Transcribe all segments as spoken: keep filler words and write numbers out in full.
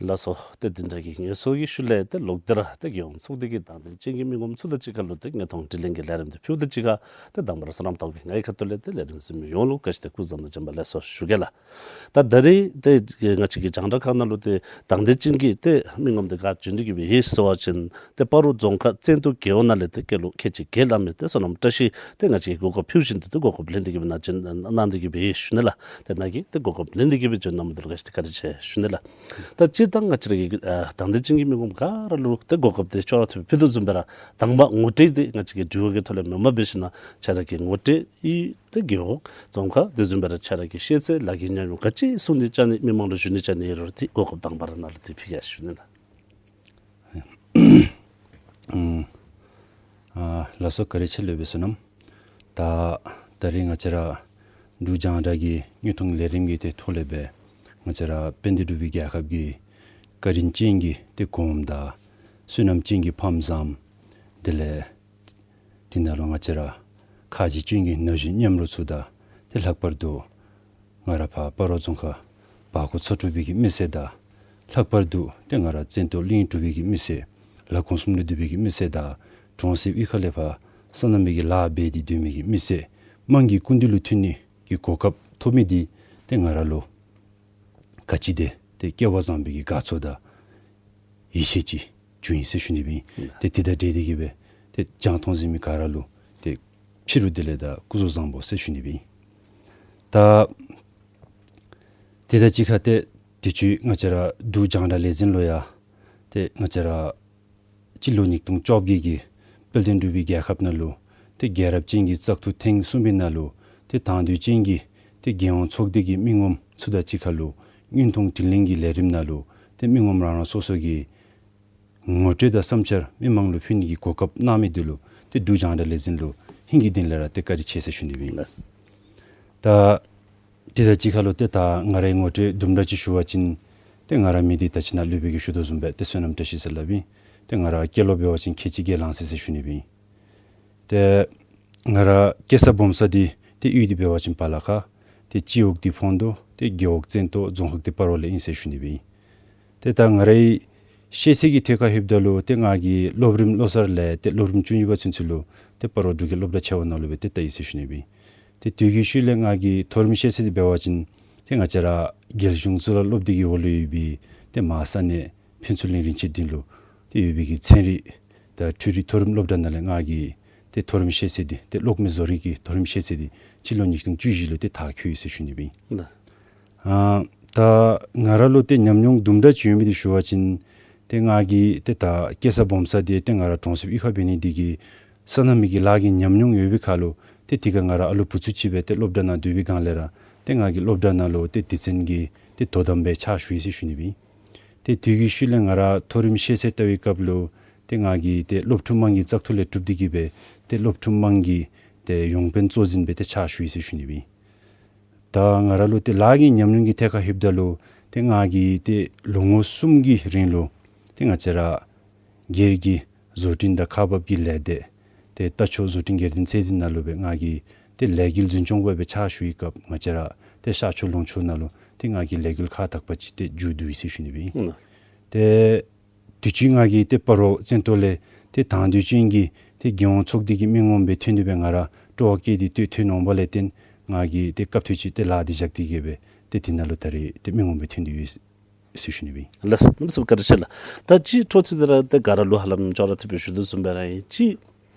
ལགས་སོ། ཏེ་འདི་འདྲ་གི་ངལ་གསོ་གི་ཤུལ་ལས་ཏེ་ལོག་སྟེ་ར་ཏེ་རྒྱལ་ཡོངས་ཚོགས་སྡེ་གི་དང་འདོད་ཅན་གྱི་མི་ངོམ་ཚུ་དང་གཅིག་ཁར་ལུ་ཏེ་དངོས་མཐོང་དྲི་ལན་གྱི་ལས་རིམ་འདི་ཕུལཝ་དང་གཅིག་ཁར་ཏེ་དང་པ་ར་བསོད་ནམས་དོང་པེ་ང་གི་ཁ་ཐུག་ལས་ཏེ་ལས་རིམ་གཟིགས་མི་ཡོངས་ལུ་བཀྲ་ཤིས་བདེ་ལེགས་སྐུ་གཟུགས་བཟང་པོ་དང་བྱོན་པ་ལེགས་སོ་ཞུ་གེ་ལགས། ད་ད་རིས་ཏེ་ང་བཅས་ཀྱི་རྒྱང་བསྒྲགས་ཁང་ནང་ལུ་ཏེ་དང་འདོད་ཅན་གྱི་ཏེ་མི་ངོམ་འདི་ག་བྱོན་ཏེ་གི་སྦེ་ཡོད་ཟེར་བ་ཅིན་ཏེ་སྤ་རོ་རྫོང་ཁག་བཙན་ཏོ་རྒེད་འོག་ནང་ལས་ཏེ་སྐྱེས་ལོ་ཁལ་གཅིག་བརྒྱད་ལང་མི་ཏེ་བསོད་ནམས་བཀྲ་ཤིས་ཏེ་ང་བཅས་ཀྱིས་གོ་སྐབས་ཕུལ་བཞིན་དུ་ཏེ་གོ་སྐབས་ལེན་ཏེ་གི་སྦེ་ནཱ་བྱོན་གནང་སྟེ་གི་སྦེ་ཡོད་ཞུ་ནི་ལགས། ཏེ་ནཱ་གིས་ཏེ་གོ་སྐབས་ལེན་ཏེ་གི་སྦེ་བྱོན་གནང་མི་འདི་ལུ་བཀྲ་ཤིས་བཀའ་དྲིན་ཆེ་ཞུ་ནི་ལགས། ད་སྤྱིར་བཏང་ང་བཅས་ར་གི་ཨ་དང་འདོད་ཅན་གྱི་མི་ངོམ་ག་ར་ལུ་ཏེ་གོ་སྐབས་འདི་ཅོག་ར་འཐདཔ་སྦེ་ཕུལ་དོ་བཟུམ་སྦེ་ར་དང་པ་ངོ་སྤྲོད་འདི་ང་བཅས་ཀྱིས་དྲི་བ་གི་ཐོག་ལས་མེནམ་འབད་ཞིན་ན་ཁྱོད་ར་གི་ངོ་སྤྲོད་ཡང་ཏེ་རྒེད་འོག་རྫོང་ཁག་དེ་བཟུམ་སྦེ་ར་ཁྱོད་ར་གི་ཤེས་ཚད་ལཱ་གི་ཉམས་མྱོང་ག་ཅི་གསུང་ནི་ཅིག་ནི་མི་མང་ལུ་ཞུ་ནི་ཅིག་ནི་ཡོད་རུང་ཏེ་གོ་སྐབས་དང་པ་ར་ནཱ་ལུ་ཏེ་ཕུལ་གེ་ཞུ་ནི་ལགས། ཨ་ལགས་སོ། བཀའ་དྲིན་ཆེ་སློབ་དཔོན་བསོད་ནམས། ད་ད་རིས་ང་བཅས་ར་འབྲུག་རྒྱང་བསྒྲགས་ཀྱི་དངོས་མཐོང་ལས་རིམ་གྱི་ཏེ་ཐོག་ལས་སྦེ་ང་བཅས་ར་དཔལ་ལྡན་འབྲུག་པའི་རྒྱལ་ཁབ་ཀྱི་བཀའ་དྲིན་ཅན་གྱི་ཏེ་གོངམ་དང་བསོད་ནམས་ཅན་གྱི་ཕམ་བཟངམ་དེ་ལས་དེ་ནང་ལུ་ང་བཅས་ར་ཁ་རྗེ་ཅན་གྱི་ན་གཞོན་མཉམ་རོགས་ཚུ་དང་ཏེ་ལྷག་པར་དུ་ང་ར་ཕར་སྤ་རོ་རྫོང་ཁག་བར་སྐོར་ཚོ་དྲུག་པའི་གི་མི་སེར་དང་ལྷག་པར་དུ་ཏེ་ང་ར་བཙན་ཏོ་གླིང་དྲུག་པའི་གི་མི་སེར་ལ་ཁོངས་གསུམ་ལས་བསྡུས་པའི་གི་མི་སེར་དང་གྲོང་གསེབ་གཡུས་ཁ་ལས་ཕར་སོ་ནམ་པའི་གི་ལཱ་འབད་དེ་སྡོད་མི་གི་མི་སེར་དམངས་ཀྱི་སྐུ་མདུན་ལུ་ཐོན་ནི་གི་གོ་སྐབས་ཐོབ་མི་འདི་ཏེ་ང་ར་ལུ་ག་ཅི་དེ་ཏེ་སྐལ་བ་བཟང་པོའི་གི་དགའ་ཚོར་དང་ཡིད་ཆེས་ཅིག་བྱུང་ཡི་ཟེར་ཞུ་ནི་སྦེ་ཨིན། ཏེ་དེ་དང་འབྲེལ་ཏེ་གི་སྦེ་ཏེ་རྒྱང་མཐོང་གཟིགས་མི་ག་ར་ལུ་ཏེ་ཕྱི་རུ་བདེ་ལེགས་དང་སྐུ་གཟུགས་བཟང་པོ་ཟེར་ཞུ་ནི་སྦེ་ཨིན། ད་དེ་དང་གཅིག་ཁར་ཏེ་དུས་ཅི་ང་བཅས་ར་འབྲུག་རྒྱང་བསྒྲགས་ལས་འཛིན་ལུ་ཡང་ཏེ་ང་བཅས་ར་སྤྱི་ལོ་ཉིས་སྟོང་བཅོ་བརྒྱད་ཀྱི་དཔལ་ལྡན་འབྲུག་པའི་རྒྱལ་ཁབ་ནང་ལུ་ཏེ་རྒྱལ་རབས་ཅན་གྱི་བཙག་འཐུ་ཐེངས་གསུམ་པའི་ནང་ལུ་ཏེ་དང་འདོད་ཅན་གྱི་ཏེ་རྒྱལ་ཡོངས་ཚོགས་སྡེ་གི་མི་ངོམ་ཚུ་དང་གཅིག་ཁར་ལུ་དངོས་མཐོང་དྲི་ལན་གྱི་ལས་རིམ་ནང་ལུ་ཏེ་མི་ངོམ་རང་རང་སོ་སོ་གི་ངོ་སྤྲོད་དང་བསམ་འཆར་མི་མང་ལུ་ཕུལ་ནི་གི་གོ་སྐབས་གནང་མི་འདི་ལུ་ཏེ་འབྲུག་རྒྱང་བསྒྲགས་ལས་འཛིན་ལུ་ཧིང་གི་གཏིང་ལས་ར་ཏེ་བཀའ་དྲིན་ཆེ་ཟེར་ཞུ་ནི་སྦེ་ཨིན། ལགས། ད་དེ་དང་གཅིག་ཁར་ལུ་ཏེ་ད་ང་རའི་ངོ་སྤྲོད་དུམ་གྲ་ཅིག་ཞུ་བ་ཅིན་ཏེ་ང་ར་མིང་འདི་ད་ཅི་ནཱ་སློབ་དཔོན་གྱིས་ཞུ་དོ་བཟུམ་སྦེ་ཏེ་བསོད་ནམས་བཀྲ་ཤིས་ཟེར་སླབ་ཨིན། ཏེ་ང་ར་སྐྱེས་ལོ་འབད་བ་ཅིན་ཁལ་གཅིག་བརྒྱད་ལང་ཟེར་ཟེར་ཞུ་ནི་སྦེ་ཨིན། ཏེ་ང་ར་སྐྱེས་ས་སྦོམ་ས་འདི་ཏེ་ཡུལ་འདི་འབད་བ་ཅིན་བར་ལ་ཁ། ཏེ་སྤྱི་འོག་འདི་ཕོང་དོ། ཏེ་རྒེད་འོག་བཙན་ཏོ། རྫོང་ཁག་འདི་སྤ་རོ་ལས་ཨིན་ཟེར་ཞུ་ནི་སྦེ་ཨིན། ཏེ་ད་ང་རའི་ཤེས་ཚད་ཀྱི་ཐད་ཁར་ལྷོདཔ་ད་ལུ་ཏེ་ང་གིས་སློབ་རིམ་བློ་གསར་ལས་ཏེ་སློབ་རིམ་བཅུ་གཉིས་པ་ཚུན་ཚོད་ལུ་ཏེ་སྤ་རོ་འབྲུག་རྒྱལ་སློབ་གྲྭ་ཆེ་བ་ནང་ལུ་སྦེ་ཏེ་ད་ཡི་ཟེར་ཞུ་ནི་སྦེ་ཨིན། ཏེ་དེ་གི་ཤུལ་ལས་ང་གི་མཐོ་རིམ་ཤེས་ཚད་འདི་འབད་བ་ཅིན་ཏེ་ང་བཅས་ར་རྒྱལ་གཞུང་གཙུག་ལག་སློབ་སྡེ་གི་འོག་ལུ་ཡོད་པའི་ཏེ་མ་ས་གནས་ཕུན་ཚོགས་གླིང་རིན་ཆེན་སྡིངས་ལུ་ཏེ་ཡོད་པའི་གི་ཚན་རིག་དང་འཕྲུལ་རིག་མཐོ་རིམ་སློབ་གྲྭ་ནང་ལས་ང་གིས་ཏེ་མཐོ་རིམ་ཤེས་ཚད་འདི་ཏེ་གློག་མེ་བཟོ་རིག་གི་མཐོ་རིམ་ཤེས་ཚད་འདི་སྤྱི་ལོ་ཉིས་སྟོང་བཅུ་བཞི་ལུ་ཏེ་མཐར་འཁྱོལ་ཡི་ཟེར་ཞུ་ནི་སྦེ་ཨིན། ལགས། ཨ་ད་ང་ར་ལུ་ཏེ་ཉམས་མྱོང་དུམ་གྲ་ཅིག་ཡོད་མི་འདི་ཞུ་བ་ཅིན་ཏེ་ང་གིས་ཏེ་ད་སྐྱེས་ས་སྦོམ་ས་འདི་ཏེ་ང་ར་གྲོང་གསེབ་གཡུས་ཁར་འབད་ནི་འདི་གིས་སོ་ནམ་མི་གི་ལཱ་གི་ཉམས་མྱོང་ཡོད་པའི་ཁར་ལུ་ཏེ་དེ་ཁར་ང་ར་ཨ་ལུ་བུ་ཚུ་ཅིག་སྦེ་ཏེ་སློབ་གྲྭ་ནང་སྡོད་པའི་སྒང་ལས་ར་ཏེ་ང་གིས་སློབ་གྲྭ་ནང་ལུ་ཏེ་སྡེ་ཚན་གྱི་ཏེ་དོ་དམ་སྦེ་ཕྱག་ཞུ་ཡི་ཟེར་ཞུ་ནི་སྦེ་ཨིན། ཏེ་དེ་གི་ཤུལ་ལས་ང་ར་མཐོ་རིམ་ཤེས་ཚད་བལྟ་བའི་སྐབས་ལུ་ཏེ་ང་གིས་ཏེ་སློབ་ཕྲུག་དམངས་ཀྱི་བཙག་འཐུ་ལས་གྲུབ་སྟེ་གི་སྦེ་ཏེ་སློབ་ཕྲུག་དམངས་ཀྱི་ཏེ་ཡོངས་དཔོན་གཙོ་འཛིན་སྦེ་ཏེ་ཕྱག་ཞུ་ཡི་ཟེར་ཞུ་ནི་སྦེ་ཨིན། ད་ང་ར་ལུ་ཏེ་ལཱ་གི་ཉམས་མྱོང་གི་ཐད་ཁར་ལྷོདཔ་ད་ལུ་ཏེ་ང་གིས་ཏེ་ལོ་ངོ་གསུམ་གྱི་རིང་ལུ་ཏེ་ང་བཅས་ར་སྒེར་གྱི་བཟོ་སྐྲུན་དང་ཁག་འབག་གི་ལས་སྡེ་ཏེ་རྟ་མཆོག་བཟོ་སྐྲུན་སྒེར་བདག་ཚད་འཛིན་ནང་ལུ་སྦེ་ང་གིས་ཏེ་ལས་འགུལ་འཛིན་སྐྱོང་པ་སྦེ་ཕྱག་ཞུ་བའི་སྐབས་ང་བཅས་ར་ཏེ་ཤར་ཕྱོགས་ལུང་ཕྱོགས་ནང་ལུ་ཏེ་ང་གིས་ལས་འགུལ་ཁག་དག་པ་ཅིག་ཏེ་མཇུག་བསྡུ་ཡི་ཟེར་ཞུ་ནི་སྦེ་ཨིན། ཨུམ། ཏེ་དུས་ཅི་ང་གིས་ཏེ་སྤ་རོ་བཙན་ཏོ་ལས་ཏེ་དང་འདོད་ཅན་གྱི་ཏེ་རྒྱལ་ཡོངས་ཚོགས་སྡེ་གི་མི་ངོམ་སྦེ་ཐོན་ཏེ་སྦེ་ང་ར་སྤྲོ་བ་བསྐྱེད་དེ་ཏེ་ཐོན་འོང་པ་ལས་བརྟེན་ང་གིས་ཏེ་སྐབས་ཐོག་ཅིག་ཏེ་ལཱ་འདི་བཞག་སྟེ་གི་སྦེ་ཏེ་དེ་ནང་ལུ་ད་རེས་ཏེ་མི་ངོམ་སྦེ་ཐོན་ཏེ་ཡོད་ཟེར་ཞུ་ནི་སྦེ་ཨིན། ལགས་སོ། གནམ་མེད་ས་མེད་བཀའ་དྲིན་ཆེ་ལགས། ད་ཅི་འཕྲོ་མཐུད་དེ་ར་ཏེ་ག་ར་ལུ་ཧ་ལམ་ཅོག་ར་འཐདཔ་སྦེ་ཞུ་དོ་བཟུམ་སྦེ་ར་ཨིན། ཅིག་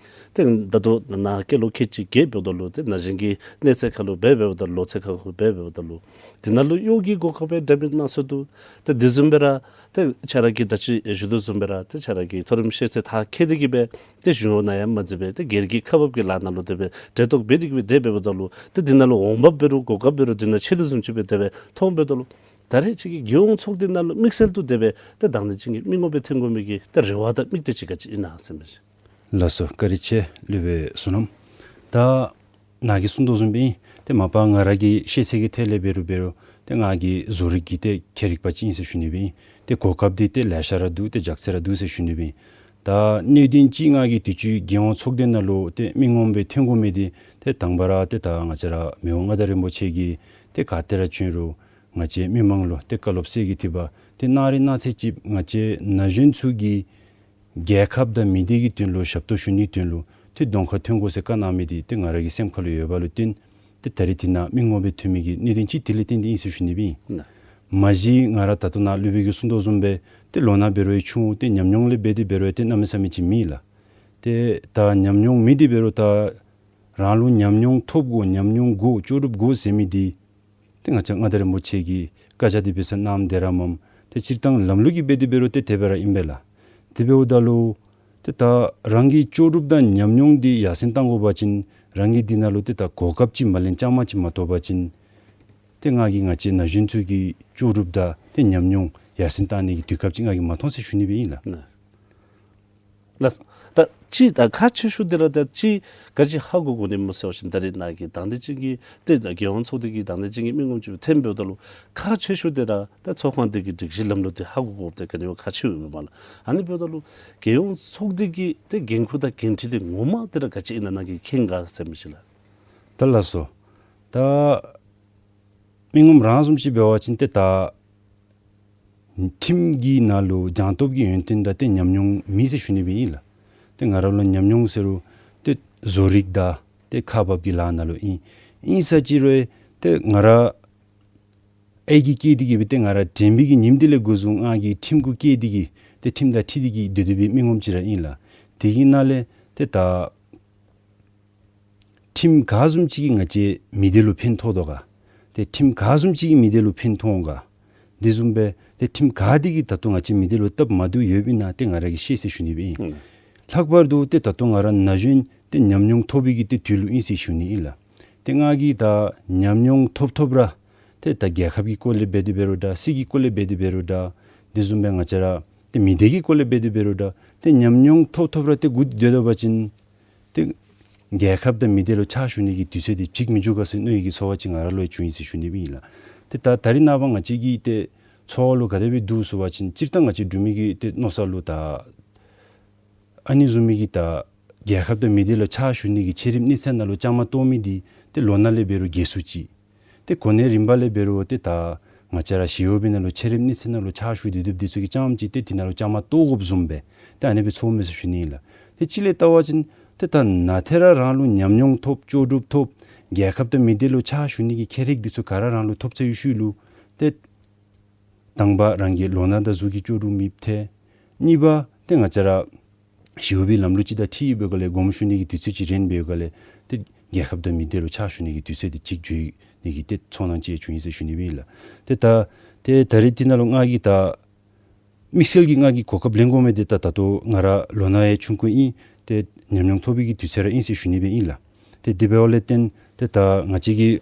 ཏེ་ད་ལྟོ་ནཱ་སྐྱེས་ལོ་ཁལ་གཅིག་བརྒྱད་འབདཝ་ད་ལུ་ཏེ་ན་གཞོན་གྱི་གནས་ཚད་ཁར་ལུ་འབད་འབདཝ་ད་ལུ་ལོ་ཚད་ཁར་ལུ་འབད་འབདཝ་ད་ལུ་དེ་ནང་ལུ་གཡོག་གི་གོ་སྐབས་སྦེ་འདྲ་མིན་སྣ་ཚོགས་འདུག། ཏེ་དེ་བཟུམ་སྦེ་ར་ཏེ་ཁྱོད་ར་གིས་ད་ཅི་ཞུ་དོ་བཟུམ་སྦེ་ར་ཏེ་ཁྱོད་ར་གིས་མཐོ་རིམ་ཤེས་ཚད་མཐར་འཁྱོལ་ཏེ་གི་སྦེ་ཏེ་གཞུང་གཡོག་ནང་ཡང་མ་འཛུལ་བར་ཏེ་སྒེར་གྱི་ཁག་འབག་གི་ལཱ་ནང་ལུ་དེ་སྦེ་གྲལ་གཏོགས་འབད་དེ་གི་སྦེ་ཏེ་འབདཝ་ད་ལུ་ཏེ་དེ་ནང་ལུ་འོང་འབབ་འབད་རུང་གོ་སྐབས་འབད་རུང་དེ་ནང་ཆེ་དོ་བཟུམ་ཅིག་སྦེ་དེ་སྦེ་མཐོངམ་འབདཝ་ད་ལུ་ད་རེས་ཁྱོད་ཀྱིས་རྒྱལ་ཡོངས་ཚོགས་སྡེ་ནང་ལུ་དམིགས་བསལ་དུ་དེ་སྦེ་ཏེ་དང་འདོད་ཅན་གྱི་མི་ངོམ་སྦེ་ཐོན་དགོ་མི་གི་ཏེ་རེ་བ་དང་དམིགས་གཏད་ཅིག་ག་ཅི་ཨིན་ན་ཟེར་མི་ཅིག། ལགས་སོ། བཀའ་དྲིན་ཆེ་སློབ་དཔོན་བསོད་ནམས། ད་ནཱ་གིས་གསུངས་དོ་བཟུམ་སྦེ་ཏེ་མ་པ་ང་ར་གི་ཤེས་ཚད་ཀྱི་ཐད་ལས་འབད་རུང་འབད་རུང་ཏེ་ང་གིས་བཟོ་རིག་གི་ཏེ་མཁས་རིག་པ་ཅིག་ཨིན་ཟེར་ཞུ་ནི་སྦེ་ཨིན། ཏེ་གོ་སྐབས་འདི་ཏེ་ལེ་ཤ་ར་འདུག། ཏེ་ལྕགས་ཚད་ར་འདུག་ཟེར་ཞུ་ནི་སྦེ་ཨིན། ད་གནད་དོན་ཅིག་ང་གིས་དུས་ཅི་རྒྱལ་ཡོངས་ཚོགས་སྡེ་ནང་ལུ་ཏེ་མི་ངོམ་སྦེ་ཐོན་དགོ་མི་འདི་ཏེ་དང་པ་ར་ཏེ་ད་ང་བཅས་ར་མི་དབང་མངའ་བདག་རིན་པོ་ཆེ་གིས་ཏེ་ག་ཏེ་ར་བྱོན་རུང་ ང་བཅས་མི་མང་ལུ་ཏེ་བཀའ་སློབ་སྩལ་གེ་ཐིབ་པ་ཏེ་གནང་རེ་གནང་ཚད་ཅིག་ང་བཅས་ན་གཞོན་ཚུ་གིས་རྒྱལ་ཁབ་དང་མི་སྡེ་གི་དོན་ལུ་ཞབས་ཏོག་ཞུ་ནིའི་དོན་ལུ་ཏེ་གདོང་ཁར་ཐོན་དགོ་ཟེར་བཀའ་གནང་མི་འདི་ཏེ་ང་ར་གི་སེམས་ཁ་ལུ་ཡོད་པ་ལུ་བརྟེན་ཏེ་ད་རེས་འདི་ནང་མི་ངོམ་སྦེ་ཐོན་མི་གི་གནད་དོན་ཅིག་དེ་ལས་བརྟེན་ཏེ་ཨིན་ཟེར་ཞུ་ནི་སྦེ་ཨིན། ན། མ་གཞི་ང་ར་ད་ལྟོ་ནཱ་སློབ་དཔོན་གྱིས་གསུང་དོ་བཟུམ་སྦེ་ཏེ་ལོ་ན་འབད་རུང་ཡང་ཆུང་ཏེ་ཉམས་མྱོང་ལས་འབད་དེ་འབད་རུང་ཡང་ཏེ་གནམ་མེད་ས་མེད་ཅིག་མེད་ལགས། ཏེ་ད་ཉམས་མྱོང་མེད་དེ་འབད་རུང་ད་རང་ལུ་ཉམས་མྱོང་ཐོབ་དགོ་ཉམས་མྱོང་དགོ་ལྕོགས་གྲུབ་དགོ་ཟེར་མི་འདི་ཏེ་ང་བཅས་མངའ་བདག་རིན་པོ་ཆེ་གིས་བཀའ་རྒྱ་འདི་འབད་ས་གནངམ་དེ་ར་མས། ཏེ་སྤྱིར་བཏང་ལམ་ལུགས་ཀྱི་འབད་དེ་འབད་རུང་ཏེ་དེ་སྦེ་ར་ཨིན་པས་ལགས། དེ་འབདཝ་ད་ལུ་ཏེ་ད་རང་གི་ལྕོགས་གྲུབ་དང་ཉམས་མྱོང་འདི་ཡར་སེང་བཏང་དགོ་པ་ཅིན་རང་གིས་འདི་ནང་ལུ་ཏེ་ད་གོ་སྐབས་ཅིག་མ་ལེན་བཅའ་མར་ཅིག་མ་གཏོགས་པ་ཅིན་ཏེ་ང་གིས་ང་བཅས་ན་གཞོན་ཚུ་གི་ལྕོགས་གྲུབ་དང་ཏེ་ཉམས་མྱོང་ཡར་སེང་བཏང་ནི་གི་དུས་སྐབས་ཅིག་ང་གིས་མ་མཐོང་ཟེར་ཞུ་ནི་སྦེ་ཨིན་ལགས། ན། ལགས། ད་ཅི་ད་ཁག་ཆེ་ཤོས་འདི་ར་ད་ཅི་ག་ཅི་ཧ་གོ་དགོ་ནི་སྨོ་ཟེར་བ་ཅིན་ད་རེས་ནཱ་གི་དང་འདོད་ཅན་གྱི་ཏེ་ད་རྒྱལ་ཡོངས་ཚོགས་སྡེ་གི་དང་འདོད་ཅན་གྱི་མི་ངོམ་ཅིག་ཐོན་འབདཝ་ད་ལུ་ཁག་ཆེ་ཤོས་འདི་ར་ད་ཚོགས་ཁང་འདི་གི་སྒྲིག་གཞི་ལམ་ལུགས་འདི་ཧ་གོ་དགོཔ་འདི་ག་ནི་བ་ཁག་ཆེ་བའི་མས་ལགས། ཨ་ནི་འབདཝ་ད་ལུ་རྒྱལ་ཡོངས་ཚོགས་སྡེ་གི་ཏེ་འགན་ཁུར་དང་འགན་འཁྲི་འདི་ངོ་མ་འདི་ར་ག་ཅི་ཨིན་ན་ནཱ་གིས་མཁྱེན་ག་ཟེར་མི་ཅིག་ལགས། ད་ལགས་སོ། ད་མི་ངོམ་རང་བཟུམ་ཅིག་འབད་བ་ཅིན་ཏེ་ད་ཁྲིམས་ཀྱི་ནང་ལུ་སྦྱང་སྟོབས་ཀྱི་ཡོན་ཏན་དང་ཏེ་ཉམས་མྱོང་མེད་ཟེར་ཞུ་ནི་སྦེ་ཨིན་ལགས། ཏེ་ང་ར་ལུ་ཉམས་མྱོང་ཟེར་རུང་ཏེ་བཟོ་རིག་དང་ཏེ་ཁག་འབག་གི་ལཱ་ནང་ལུ་ཨིན། ཨིན་ས་ཅིག་རུང་ཏེ་ང་ར་ཨའི་གིས་སྐྱེས་ཏེ་གི་སྦེ་ཏེ་ང་ར་དྲན་པའི་གི་ཉིནམ་འདི་ལས་འགོ་བཟུང་ང་གིས་ཁྲིམས་གུ་སྐྱེས་ཏེ་གི་ཏེ་ཁྲིམས་དང་འཁྲིལ་ཏེ་གི་སྡོད་སྡོད་པའི་མི་ངོམ་ཅིག་ར་ཨིན་ལགས། དེ་གི་ནང་ལས་ཏེ་ད་ཁྲིམས་ག་བཟུམ་ཅིག་གིས་ང་བཅས་མི་སྡེ་ལུ་ཕན་ཐོགས་དོ་ག། ཏེ་ཁྲིམས་ག་བཟུམ་ཅིག་གིས་མི་སྡེ་ལུ་ཕན་ཐོགས་འོང་ག། དེ་བཟུམ་སྦེ་ཏེ་ཁྲིམས་ག་འདི་གིས་ད་ལྟོ་ང་བཅས་མི་སྡེ་ལུ་སྟབས་མ་བདེཝ་ཡོདཔ་ཨིན་ན་ཏེ་ང་ར་གིས་ཤེས་ཟེར་ཞུ་ནི་སྦེ་ཨིན། ཨུམ། ལྷག་པར་དུ་ཏེ་ད་ལྟོ་ང་ར་ན་གཞོན་ཏེ་ཉམས་མྱོང་ཐོབ་པའི་གི་ཏེ་དུས་ལུ་ཨིན་ཟེར་ཞུ་ནི་ཨིན་ལགས། ཏེ་ང་གིས་ད་ཉམས་མྱོང་ཐོབ་ཐོབ་ར་ཏེ་ད་རྒྱལ་ཁབ་ཀྱི་སྐོར་ལས་འབད་དེ་འབད་རུང་འདྲ་སྲིད་ཀྱི་སྐོར་ལས་འབད་དེ་འབད་རུང་འདྲ་དེ་བཟུམ་སྦེ་ང་བཅས་ར་ཏེ་མི་སྡེ་གི་སྐོར་ལས་འབད་དེ་འབད་རུང་འདྲ་ཏེ་ཉམས་མྱོང་ཐོབ་ཐོབ་ར་ཏེ་སྒུག་སྡོད་པ་ཅིན་ཏེ་རྒྱལ་ཁབ་དང་མི་སྡེ་ལུ་ཕྱག་ཞུ་ནི་གི་དུས་ཚོད་འདི་འགྱོ་མི་འགྱོ་ག་ཟེར་མནོ་བའི་གི་ཚོར་བ་ཅིག་ང་ར་ལུ་ཡང་བྱུང་ཡི་ཟེར་ཞུ་ནི་སྦེ་ཨིན་ལགས། ཏེ་ད་ད་རེས་ནངས་པ་ང་བཅས་ཀྱི་ཏེ་འཚོ་བ་ལུ་ག་དེ་སྦེ་འདུག་ཟེར་བ་ཅིན་སྤྱིར་བཏང་ང་བཅས་འབྲུག་མི་གི་ཏེ་མནོ་ས་ལུ་ད་ཨ་ནི་བཟུམ་མའི་གི་ད་རྒྱལ་ཁབ་དང་མི་སྡེ་ལུ་ཕྱག་ཞུ་ནི་གི་ཆེ་རིམ་གནས་ཚད་ནང་ལུ་བཅའ་མར་གཏོགས་མི་འདི་ཏེ་ལོ་ན་ལས་འབད་རུང་རྒས་སུ་ཅིག། ཏེ་གོ་གནས་རིམ་པ་ལས་འབད་རུང་ཏེ་ད་ང་བཅས་ར་ཞི་གཡོག་པའི་ནང་ལུ་ཆེ་རིམ་གནས་ཚད་ནང་ལུ་ཕྱག་ཞུ་སྡོད་སྡོདཔ་འདི་ཚུ་གིས་རྐྱངམ་ཅིག་ཏེ་འདི་ནང་ལུ་བཅའ་མར་གཏོགས་དགོཔ་བཟུམ་སྦེ་ཏེ་ཨ་ནི་སྦེ་ཚོརཝ་མས་ཟེར་ཞུ་ནི་ཨིན་ལགས། ཏེ་ཅིག་ལས་བལྟ་བ་ཅིན་ཏེ་ད་ནཱ་ཏེ་ར་རང་ལུ་ཉམས་མྱོང་ཐོབ་ལྕོགས་གྲུབ་ཐོབ་རྒྱལ་ཁབ་དང་མི་སྡེ་ལུ་ཕྱག་ཞུ་ནི་གི་ཁེ་རེག་འདི་ཚུ་ག་ར་རང་ལུ་ཐོབ་ཚར་བའི་ཤུལ་ལུ་ཏེ་དང་པ་རང་གི་ལོ་ན་དང་གཟུགས་ཀྱི་ལྕོགས་གྲུབ་མེདཔ་ཐལ། གཉིས་པ་ཏེ་ང་བཅས་ར་ཞི་གཡོག་པའི་ལམ་ལུགས་ཅིག་དང་འཁྲིལ་ཡོད་པའི་སྒང་ལས་དགོངསམ་ཞུ་ནི་གི་དུས་ཚོད་ཅིག་རན་པའི་སྒང་ལས་ཏེ་རྒྱལ་ཁབ་དང་མི་སྡེ་ལུ་ཕྱག་ཞུ་ནི་གི་དུས་ཚོད་འདི་འགྱོ་ནི་གི་ཏེ་ཚོར་སྣང་ཅིག་བྱུང་ཡི་ཟེར་ཞུ་ནི་སྦེ་ཨིན་ལགས། ཏེ་ད་ཏེ་ད་རེས་འདི་ནང་ལུ་ང་གིས་ད་དམིགས་བསལ་གྱིས་ང་གིས་གོ་སྐབས་ལེན་དགོ་མི་འདི་ད་ད་ལྟོ་ང་ར་ལོ་ན་ཡང་ཆུང་ཀུ་ཨིན། ཏེ་ཉམས་མྱོང་ཐོབ་པའི་གི་དུས་ཚོད་ར་ཨིན་ཟེར་ཞུ་ནི་སྦེ་ཨིན་ལགས། ཏེ་དེ་འབདཝ་ལས་བརྟེན་ཏེ་ད་ང་བཅས་ཀྱིས་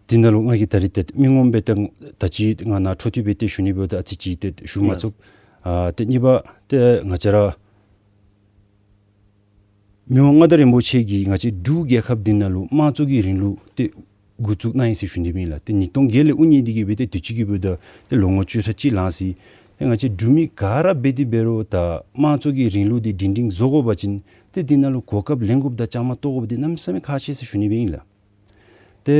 འདི་ནང་ལུ་ང་གིས་ད་རེས་ཏེ་མི་ངོམ་སྦེ་ཏེ་ད་ཅི་ང་ནཱ་འཕྲོ་མཐུད་སྦེ་ཏེ་ཞུ་ནི་འབདཝ་ད་ཨ་ཙི་ཅིག་ཏེ་ཞུ་མ་ཚུགས། ཨ་ཏེ་གཉིས་པ་ཏེ་ང་བཅས་ར་མི་དབང་མངའ་བདག་རིན་པོ་ཆེ་གིས་ང་བཅས་འབྲུག་རྒྱལ་ཁབ་འདི་ནང་ལུ་དམངས་གཙོ་གི་རིང་ལུགས་ཏེ་འགོ་བཙུགས་གནང་ཡི་ཟེར་ཞུ་ནི་སྦེ་ཨིན་ལགས། ཏེ་ཉིས་སྟོང་བརྒྱད་ལས་དབུ་བརྙེས་ཏེ་གི་སྦེ་ཏེ་དུས་ཅི་གི་འབདཝ་ད་ཏེ་ལོ་ངོ་བཅུ་ཕྲག་གཅིག་ལང་ཡི། ཏེ་ང་བཅས་འབྲུག་མི་ག་ར་འབད་དེ་འབད་རུང་ད་དམངས་གཙོ་གི་རིང་ལུགས་འདི་སྒྲིང་སྒྲིང་བཟོ་དགོ་པ་ཅིན་ཏེ་འདི་ནང་ལུ་གོ་སྐབས་ལེན་དགོཔ་དང་བཅའ་མར་གཏོགས་དགོཔ་འདི་གནམ་མེད་ས་མེད་ཁག་ཆེ་ཟེར་ཞུ་ནི་སྦེ་ཨིན་ལགས། ཏེ་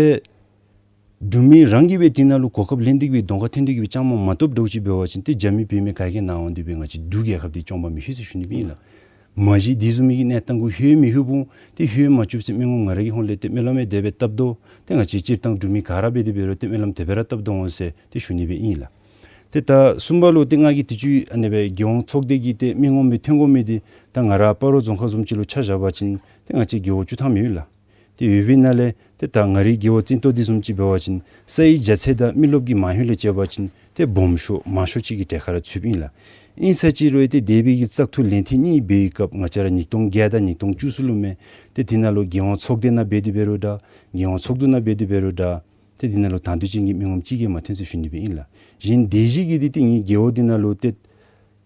འབྲུག་མི་རང་གིས་སྦེ་འདི་ནང་ལུ་གོ་སྐབས་ལེན་ཏེ་གི་སྦེ་གདོང་ཁར་ཐོན་ཏེ་གི་སྦེ་བཅའ་མར་མ་གཏོགསཔ་འདྲཝ་ཅིག་འབད་བ་ཅིན་ཏེ་རྒྱ་མི་བོད་མི་ག་གིས་ནཱ་འོང་སྟེ་སྦེ་ང་བཅས་འབྲུག་རྒྱལ་ཁབ་འདི་སྐྱོང་པར་མི་ཤེས་ཟེར་ཞུ་ནི་སྦེ་ཨིན་ལགས། མ་གཞི་དེ་བཟུམ་མའི་གི་གནས་སྟངས་གུ་ལྷོད་མི་ལྷོད་འོང་། ཏེ་ལྷོད་མ་བཅུག་ཟེར་མི་ངོམ་ང་ར་གི་ཧོངས་ལས་ཏེ་སྨོན་ལམ་ཡང་དེ་སྦེ་བཏབ་དོ། ཏེ་ང་བཅས་སྤྱིར་བཏང་འབྲུག་མི་ག་ར་འབད་དེ་འབད་རུང་ཏེ་སྨོན་ལམ་དེ་སྦེ་ར་བཏབ་དོ་འོང་ཟེར་ཏེ་ཞུ་ནི་སྦེ་ཨིན་ལགས། ཏེ་ད་གསུམ་པ་ལུ་ཏེ་ང་གིས་དུས་ཅི་ཨ་ནི་སྦེ་རྒྱལ་ཡོངས་ཚོགས་སྡེ་གི་ཏེ་མི་ངོམ་སྦེ་ཐོན་དགོ་མི་འདི་ད་ང་ར་སྤ་རོ་རྫོང་ཁག་བཟུམ་ཅིག་ལུ་ཆ་བཞག་པ་ཅིན་ཏེ་ང་བཅས་རྒེད་འོག་བཅུ་ཐམ་ཡོད་ལགས། ཏེ་ཡོད་པའི་ནང་ལས་ཏེ་ད་ང་རའི་རྒེད་འོག་བཙན་ཏོ་འདི་བཟུམ་ཅིག་འབད་བ་ཅིན་སའི་རྒྱ་ཚད་དང་མི་རློབས་ཀྱི་མང་ཤོས་ལས་བྱས་པ་ཅིན་ཏེ་སྦོམ་ཤོས་མང་ཤོས་ཅིག་གི་གྲལ་ཁར་ར་ཚུདཔ་ཨིན་ལགས། ཨིན་ས་ཅིག་རུང་ཏེ་དེ་སྦེ་གི་བཙག་འཐུ་ལན་ཐེངས་གཉིས་འབད་བའི་སྐབས་ང་བཅས་ར་ཉིས་སྟོང་བརྒྱད་དང་ཉིས་སྟོང་བཅུ་གསུམ་ལུ་མས། ཏེ་འདི་ནང་ལུ་རྒྱལ་ཡོངས་ཚོགས་སྡེ་ནང་འབད་དེ་འབད་རུང་འདྲ་རྒྱལ་ཡོངས་ཚོགས་འདུ་ནང་འབད་དེ་འབད་རུང་འདྲ་ཏེ་འདི་ནང་ལུ་དང་འདོད་ཅན་གྱི་མི་ངོམ་གཅིག་ཀྱང་མ་ཐོན་ཟེར་ཞུ་ནི་སྦེ་ཨིན་ལགས། གཞན་སྡེ་བཞི་གི་འདི་ཏེ་ངེའི་རྒེད་འོག་འདི་ནང་ལུ་ཏེ་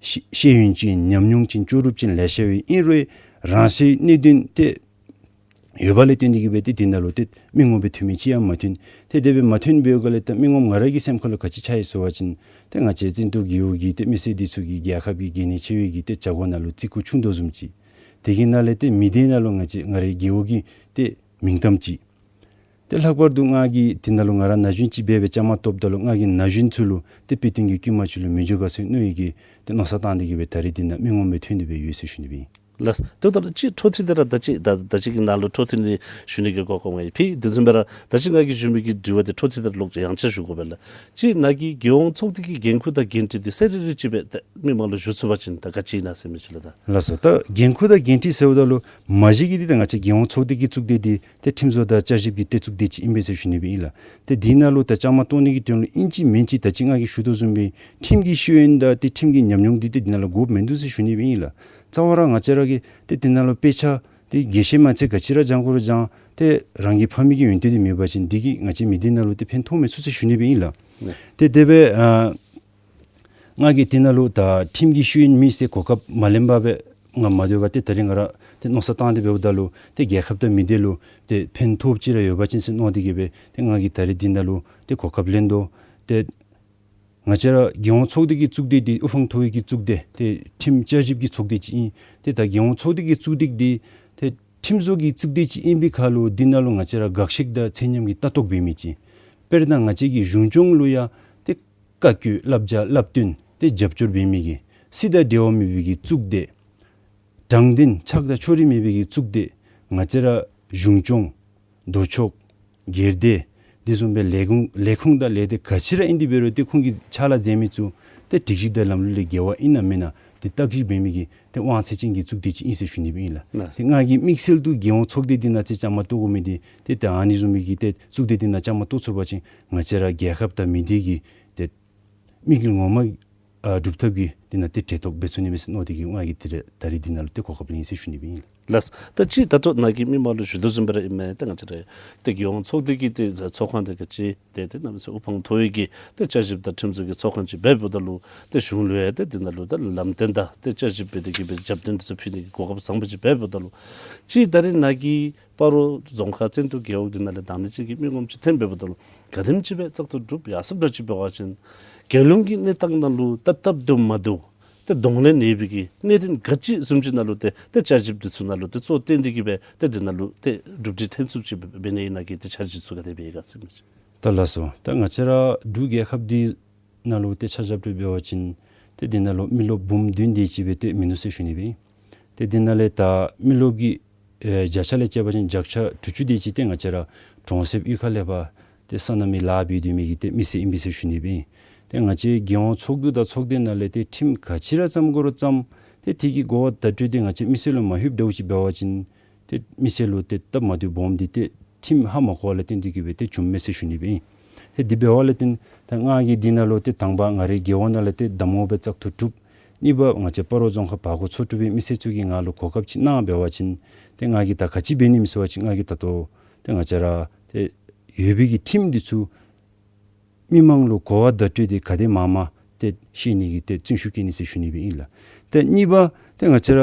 ཤེས་ཤེས་ཡོན་ཅན་ཉམས་མྱོང་ཅན་ལྕོགས་གྲུབ་ཅན་ལེ་ཤ་ཡོད། ཨིན་རུང་རང་སོའི་གནད་དོན་ཏེ་ཡོད་པ་ལས་བརྟེན་ཏེ་གི་སྦེ་ཏེ་འདི་ནང་ལུ་ཏེ་མི་ངོམ་སྦེ་ཐོན་མི་ཅིག་ཡང་མ་ཐོན། ཏེ་དེ་སྦེ་མ་ཐོན་པའི་སྒང་ལས་ཏེ་མི་ངོམ་ང་ར་གི་སེམས་ཁ་ལུ་ག་ཅི་ཆགས་ཡི་ཟེར་བ་ཅིན་ཏེ་ང་བཅས་བཙན་ཏོ་རྒེད་འོག་གི་ཏེ་མི་སེར་འདི་ཚུ་གིས་རྒྱལ་ཁབ་ཀྱི་གལ་གནད་ཆེ་བའི་གི་ཏེ་བྱ་སྒོ་ནང་ལུ་བརྩི་བཀུར་ཆུང་དོ་བཟུམ་ཅིག། དེ་གི་ནང་ལས་ཏེ་མི་སྡེ་ནང་ལུ་ང་བཅས་ང་རའི་རྒེད་འོག་གི་ཏེ་མིང་གཏམ་ཅིག། ཏེ་ལྷག་པར་དུ་ང་གིས་དེ་ནང་ལུ་ང་ར་ན་གཞོན་ཅིག་སྦེ་སྦེ་བཅའ་མར་གཏོགསཔ་ད་ལུ་ང་གིས་ན་གཞོན་ཚུ་ལུ་ཏེ་དཔེ་སྟོན་གྱི་བསྐུལ་མ་ཅིག་ལུ་མི་འགྱོ་ག་ཟེར་མནོ་ཡི་གི་ཏེ་མནོ་བསམ་བཏང་སྟེ་གི་སྦེ་ད་རིས་འདི་ནང་མི་ངོམ་སྦེ་ཐོན་ཏེ་སྦེ་ཡོད་ཟེར་ཞུ་ནི་སྦེ་ཨིན། ལགས། ཏེ་ད་ཅི་འཕྲོ་མཐུད་དེ་ར་ད་ཅི་ད་ད་ཅི་གི་ནང་ལུ་འཕྲོ་མཐུད་ནི་ཞུ་ནི་གི་གོ་སྐབས་ང་ཡི་ཕི་དེ་བཟུམ་སྦེ་ར་ད་ཅི་ང་གིས་ཞུ་མི་གི་དྲི་བ་དེ་འཕྲོ་མཐུད་དེ་ར་ལོག་ཡང་ཆ་ཞུ་དགོ་པས་ལགས། ཅིག་ནཱ་གི་རྒྱལ་ཡོངས་ཚོགས་སྡེ་གི་འགན་ཁུར་དང་འགན་འཁྲི་དེ་གསལ་རི་རི་ཅིག་སྦེ་ཏེ་མི་མང་ལུ་ཞུ་ཚུགས་པ་ཅིན་ད་ག་ཅི་ཨིན་ན་ཟེར་མི་ཅིག་ལགས། ད་ལགས་སོ། ད་འགན་ཁུར་དང་འགན་འཁྲི་ཟེརཝ་ད་ལུ་མ་གཞི་གི་འདི་ད་ང་བཅས་རྒྱལ་ཡོངས་ཚོགས་སྡེ་གི་གཙུག་སྡེ་འདི་ཏེ་ཁྲིམས་བཟོ་དང་བསྐྱར་ཞིབ་ཀྱི་ཏེ་གཙུག་སྡེ་ཅིག་ཨིན་པས་ཟེར་ཞུ་ནི་སྦེ་ཨིན་ལགས། ཏེ་འདི་ནང་ལུ་ད་བཅའ་མར་གཏོགས་ནི་གི་དོན་ལུ་ཨིན་ཅི་མིན་ཅི་ད་ཅི་ང་གིས་ཞུ་དོ་བཟུམ་སྦེ་ཁྲིམས་ཀྱི་ཤེས་ཡོན་དང་ཏེ་ཁྲིམས་ཀྱི་ཉམས་མྱོང་འདི་ཏེ་འདི་ནང་ལུ་དགོཔ་མིན་འདུག་ཟེར་ཞུ་ནི་སྦེ་ཨིན་ལགས། རྩ་བ་ར་ང་བཅས་ར་གིས་ཏེ་འདི་ནང་ལུ་དཔེ་ཆ་ཏེ་རྒྱས་བཤད་མ་ཚད་ག་ཅི་ར་སྦྱང་དགོ་རུང་སྦྱང་ཏེ་རང་གི་ཕ་མེས་ཀྱི་ཡོན་ཏན་འདི་མེད་པ་ཅིན་འདི་གིས་ང་བཅས་མི་སྡེ་ནང་ལུ་ཏེ་ཕན་ཐོགས་མི་ཚུགས་ཟེར་ཞུ་ནི་སྦེ་ཨིན་ལགས། ཏེ་དེ་སྦེ་ཨ་ང་གིས་འདི་ནང་ལུ་ད་ཁྲིམས་ཀྱི་ཤེས་ཡོན་མེད་ཟེར་གོ་སྐབས་མ་ལེན་པར་སྦེ་ང་མ་སྡོད་པར་ཏེ་ད་རིས་ང་ར་ཏེ་མནོ་བསམ་བཏང་སྟེ་འབདཝ་ད་ལུ་ཏེ་རྒྱལ་ཁབ་དང་མི་སྡེ་ལུ་ཏེ་ཕན་ཐོགས་ཅིག་ར་ཡོད་པ་ཅིན་ཟེར་མནོ་སྟེ་གི་སྦེ་ཏེ་ང་གིས་ད་རིས་འདི་ནང་ལུ་ཏེ་གོ་སྐབས་ལེན་དོ། ཏེ་ང་བཅས་ར་རྒྱལ་ཡོངས་ཚོགས་སྡེ་གི་གཙུག་སྡེ་འདི་དབུ་འཕང་མཐོ་བའི་གི་གཙུག་སྡེ་ཏེ་ཁྲིམས་བསྐྱར་ཞིབ་ཀྱི་ཚོགས་སྡེ་ཅིག་ཨིན། ཏེ་ད་རྒྱལ་ཡོངས་ཚོགས་སྡེ་གི་གཙུག་སྡེ་འདི་ཏེ་ཁྲིམས་བཟོ་གི་གཙུག་སྡེ་ཅིག་ཨིན་པའི་ཁར་ལུ་འདི་ནང་ལུ་ང་བཅས་ར་དགག་བཞག་དང་ཚད་མཉམ་གྱི་ལྟ་རྟོག་འབད་མི་ཅིག། དཔེར་ན་ང་བཅས་ཀྱི་གཞུང་སྐྱོང་ལུ་ཡང་ཏེ་བཀའ་བཀོད་བསླབ་བྱ་བསླབ་སྟོན་ཏེ་རྒྱབ་སྐྱོར་འབད་མི་གི་སྲིད་དང་འབྲེལ་བ་མེད་པའི་གི་གཙུག་སྡེ། དྲང་བདེན་ཆགས་སྡང་ཕྱོགས་རིས་མེད་པའི་གི་གཙུག་སྡེ། ང་བཅས་ར་གཞུང་སྐྱོང་ལྡོག་ཕྱོགས་སྒེར་སྡེ་འདི་བཟུམ་སྦེ་ལས་ཁུངས་ལས་ཁུངས་དང་ལས་སྡེ་ག་ཅི་ར་ཨིན་ཏེ་འབད་རུང་ཏེ་ཁོང་གིས་ཕྱག་ལཱ་མཛད་མི་ཚུ་ཏེ་སྒྲིག་གཞི་དང་ལམ་ལུགས་ལས་འགལ་བ་ཨིན་ན་མེན་ན་ཏེ་བརྟག་ཞིབ་འབད་མི་གི་ཏེ་དབང་ཚད་ཅན་གྱི་གཙུག་སྡེ་ཅིག་ཨིན་ཟེར་ཞུ་ནི་སྦེ་ཨིན་ལགས། ལགས། ཏེ་ང་གིས་དམིགས་བསལ་དུ་རྒྱལ་ཡོངས་ཚོགས་སྡེ་འདི་ནང་ཅིག་བཅའ་མར་གཏོགས་དགོ་མི་འདི་ཏེ་ད་ཨ་ནི་བཟུམ་མའི་གི་ཏེ་གཙུག་སྡེ་འདི་ནང་བཅའ་མར་གཏོགས་ཚུགས་པ་ཅིན་ང་བཅས་ར་རྒྱལ་ཁབ་དང་མི་སྡེ་གི་ཏེ་དམིགས་ཡུལ་ངོ་མ་ཨ་སྒྲུབ་ཐབས་ཀྱི་འདི་ནང་ཏེ་གྲལ་གཏོགས་འབད་ཚུགས་ནི་མས་ཟེར་མནོ་སྟེ་གི་ང་གིས་ཏེ་ར་ད་རིས་འདི་ནང་ལུ་ཏེ་གོ་སྐབས་ལེན་ཟེར་ཞུ་ནི་སྦེ་ཨིན་ལགས། ལགས། ད་ཅི་ད་ལྟོ་ནཱ་གི་མི་མང་ལུ་ཞུ་དོ་བཟུམ་སྦེ་ར་ཨིན་མས། ད་ང་བཅས་ར་ཏེ་རྒྱལ་ཡོངས་ཚོགས་སྡེ་གི་ཏེ་ཚོགས་ཁང་དེ་ག་ཅི་ཏེ་ཏེ་གནམ་མེད་ས་མེད་དབུ་འཕང་མཐོ་བའི་གི་ཏེ་བསྐྱར་ཞིབ་དང་ཁྲིམས་བཟོ་གི་ཚོགས་ཁང་ཅིག་འབདཝ་ད་ལུ་ཏེ་གཞུང་ལུ་ཡང་ཏེ་འདི་ནང་ལུ་ད་ལམ་སྟོན་དང་ཏེ་བསྐྱར་ཞིབ་འབད་དེ་གི་སྦེ་རྒྱབ་རྟེན་དེ་ཚུ་ཕུལ་ནི་གི་གོ་སྐབས་བཟང་པོ་ཅིག་འབདཝ་ད་ལུ་ཅིག་ད་རིས་ནཱ་གི་སྤ་རོ་རྫོང་ཁག་བཙན་ཏོ་རྒེད་འོག་འདི་ནང་ལས་དང་འདོད་ཅན་གྱི་མི་ངོམ་ཅིག་ཐོན་འབདཝ་ད་ལུ་ག་དེམ་ཅིག་སྦེ་བཙག་འཐུ་གྲུབ་ཡར་སོངམ་འདྲཝ་ཅིག་འབད་བ་ཅིན་རྒྱལ་ཡོངས་ཀྱི་གནས་སྟངས་ནང་ལུ་ད་སྟབས་བདེཝ་མ་བདེཝ་ཏེ་གདོང་ལེན་ཡོད་པའི་གི་གནད་དོན་ག་ཅི་བཟུམ་ཅིག་ནང་ལུ་ཏེ་ཏེ་བསྐྱར་ཞིབ་འདི་ཚུ་ནང་ལུ་ཏེ་གཙོ་བོ་བཏོན་ཏེ་གི་སྦེ་ཏེ་འདི་ནང་ལུ་ཏེ་གྲུབ་འབྲས་ཐོན་ཚུགསཔ་ཅིག་འབད་ནི་ཨིན་ན་གི་ཏེ་འཆར་གཞི་ཚུ་ག་དེ་སྦེ་ཡོད་ག་ཟེར་མི་ཅིག། ད་ལགས་སོ། ད་ང་བཅས་ར་འབྲུག་རྒྱལ་ཁབ་འདི་ནང་ལུ་ཏེ་ཆ་བཞག་སྟེ་འབད་བ་ཅིན་ཏེ་འདི་ནང་ལུ་མི་རློབས་འབུམ་བདུན་དེ་ཅིག་སྦེ་ཏེ་མིན་འདུག་ཟེར་ཞུ་ནི་སྦེ་ཨིན། ཏེ་འདི་ནང་ལས་ད་མི་རློབས་ཀྱི་ཨེ་བརྒྱ་ཆ་ལས་བཅད་པ་ཅིན་བརྒྱ་ཆ་དྲུག་ཅུ་དེ་ཅིག་ཏེ་ང་བཅས་ར་གྲོང་གསེབ་གཡུས་ཁ་ལས་ཕར་ཏེ་སོ་ནམ་གྱི་ལཱ་འབད་སྡོད་མི་གི་ཏེ་མི་སེར་ཨིན་པས་ཟེར་ཞུ་ནི་སྦེ་ཨིན། ཏེ་ང་བཅས་རྒྱལ་ཡོངས་ཚོགས་འདུ་དང་ཚོགས་སྡེ་ནང་ལས་ཏེ་ཁྲིམས་ག་ཅི་ར་བརྩམ་དགོ་རུང་བརྩམ་ཏེ་དེ་གི་གོ་བ་བརྡ་སྤྲོད་འདི་ང་བཅས་མི་སེར་ལུ་མ་ལྷོདཔ་འདྲཝ་ཅིག་འབད་བ་ཅིན་ཏེ་མི་སེར་ལུ་ཏེ་སྟབས་མ་བདེཝ་སྦོམ་འདི་ཏེ་ཁྲིམས་ཧ་མ་གོ་བ་ལས་བརྟེན་ཏེ་གི་སྦེ་ཏེ་བྱུངམ་མས་ཟེར་ཞུ་ནི་སྦེ་ཨིན། ཏེ་དེ་འབད་བ་ལས་བརྟེན་ད་ང་གིས་འདི་ནང་ལུ་ཏེ་དང་པ་ང་རའི་རྒེད་འོག་ནང་ལས་ཏེ་བདག་མོ་སྦེ་བཙག་འཐུ་གྲུབ། གཉིས་པ་ང་བཅས་སྤ་རོ་རྫོང་ཁག་བར་སྐོར་ཚོགས་དྲུང་པའི་མི་སེར་ཚུ་གིས་ང་ལུ་གོ་སྐབས་ཅིག་གནང་འབད་བ་ཅིན་ཏེ་ང་གིས་ད་ག་ཅི་འབད་ནི་མས་ཟེར་བ་ཅིན་ང་གིས་ད་ལྟོ་ཏེ་ང་བཅས་ར་ཏེ་ཡོད་པའི་གི་ཁྲིམས་འདི་ཚུ་མི་མང་ལུ་གོ་བ་བརྡ་སྤྲོད་འདི་ག་དེ་མང་མང་ཏེ་ཤེས་ནི་གི་ཏེ་བརྩོན་ཤུགས་བསྐྱེད་ནི་ཟེར་ཞུ་ནི་སྦེ་ཨིན་ལགས། ཏེ་གཉིས་པ་ཏེ་ང་བཅས་ར་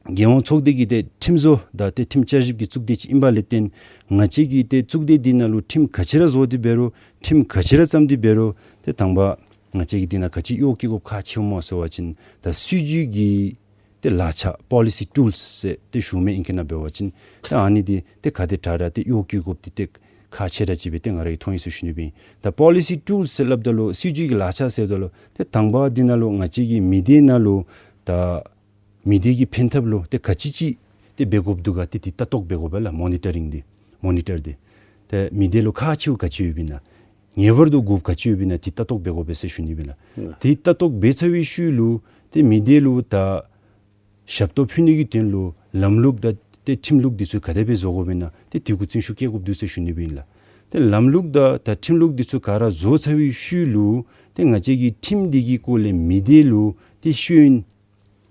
རྒྱལ་ཡོངས་ཚོགས་སྡེ་གི་ཏེ་ཁྲིམས་བཟོ་དང་ཏེ་ཁྲིམས་བསྐྱར་ཞིབ་ཀྱི་གཙུག་སྡེ་ཅིག་ཨིན་པ་ལས་བརྟེན་ང་བཅས་ཀྱི་ཏེ་གཙུག་སྡེ་འདི་ནང་ལུ་ཁྲིམས་ག་ཅི་ར་བཟོ་སྟེ་འབད་རུང་ཁྲིམས་ག་ཅི་ར་བརྩམ་སྟེ་འབད་རུང་ཏེ་དང་པ་ང་བཅས་ཀྱིས་འདི་ནང་ག་ཅི་གཡོག་བཀོལ་དགོཔ་ཁག་ཆེཝ་སྨོ་ཟེར་བ་ཅིན་ད་སྲིད་བྱུས་ཀྱི་ཏེ་ལག་ཆ་པོ་ལི་སི་ཊུལསི་ཟེར་ཏེ་ཞུཝ་མས་ཨིང་སྐད་ནང་འབད་བ་ཅིན། ཏེ་ཨ་ནི་འདི་ཏེ་ག་དེ་དྲག་དྲག་ཏེ་གཡོག་བཀོལ་དགོཔ་འདི་ཏེ་ཁག་ཆེ་དྲགས་ཅིག་སྦེ་ཏེ་ང་ར་གིས་མཐོང་ཡི་ཟེར་ཞུ་ནི་སྦེ་ཨིན། ད་པོ་ལི་སི་ཊུལསི་ཟེར་སླབ་ད་ལུ་སྲིད་བྱུས་ཀྱི་ལག་ཆ་ཟེརཝ་ད་ལུ་ཏེ་དང་པ་འདི་ནང་ལུ་ང་བཅས་ཀྱི་མི་སྡེ་ནང་ལུ་ད་མི་སྡེ་གི་ཕན་ཐབས་ལུ་ཏེ་ག་ཅི་ཅིག་ཏེ་འབད་དགོཔ་འདུག་ག་ཏེ་འདི་ལྟ་རྟོག་འབད་དགོ་པས་ལགས། མོ་ནི་ཊ་རིང་འདི་མོ་ནི་ཊར་འདི་ཏེ་མི་སྡེ་ལུ་ཁག་ཆེཝ་ག་ཅི་ཡོདཔ་ཨིན་ན་ངེས་པར་དུ་དགོཔ་ག་ཅི་ཡོདཔ་ཨིན་ན་འདི་ལྟ་རྟོག་འབད་དགོ་པས་ཟེར་ཞུ་ནི་སྦེ་ཨིན་ལགས། ཨ་འདི་ལྟ་རྟོག་འབད་ཚར་བའི་ཤུལ་ལུ་ཏེ་མི་སྡེ་ལུ་ད་ཞབས་ཏོག་ཕུལ་ནི་གི་དོན་ལུ་ལམ་ལུགས་དང་ཏེ་ཁྲིམས་ལུགས་འདི་ཚུ་ག་དེ་སྦེ་བཟོ་དགོཔ་ཨིན་ན་ཏེ་འདི་གུ་བརྩོན་ཤུགས་བསྐྱེད་དགོཔ་འདུག་ཟེར་ཞུ་ནི་སྦེ་ཨིན་ལགས། ཏེ་ལམ་ལུགས་དང་ད་ཁྲིམས་ལུགས་འདི་ཚུ་ག་ར་བཟོ་ཚར་བའི་ཤུལ་ལུ་ཏེ་ང་བཅས་ཀྱིས་ཁྲིམས་འདི་གི་སྐོར་ལས་མི་སྡེ་ལུ་ཏེ་ཤེས་ཡོན་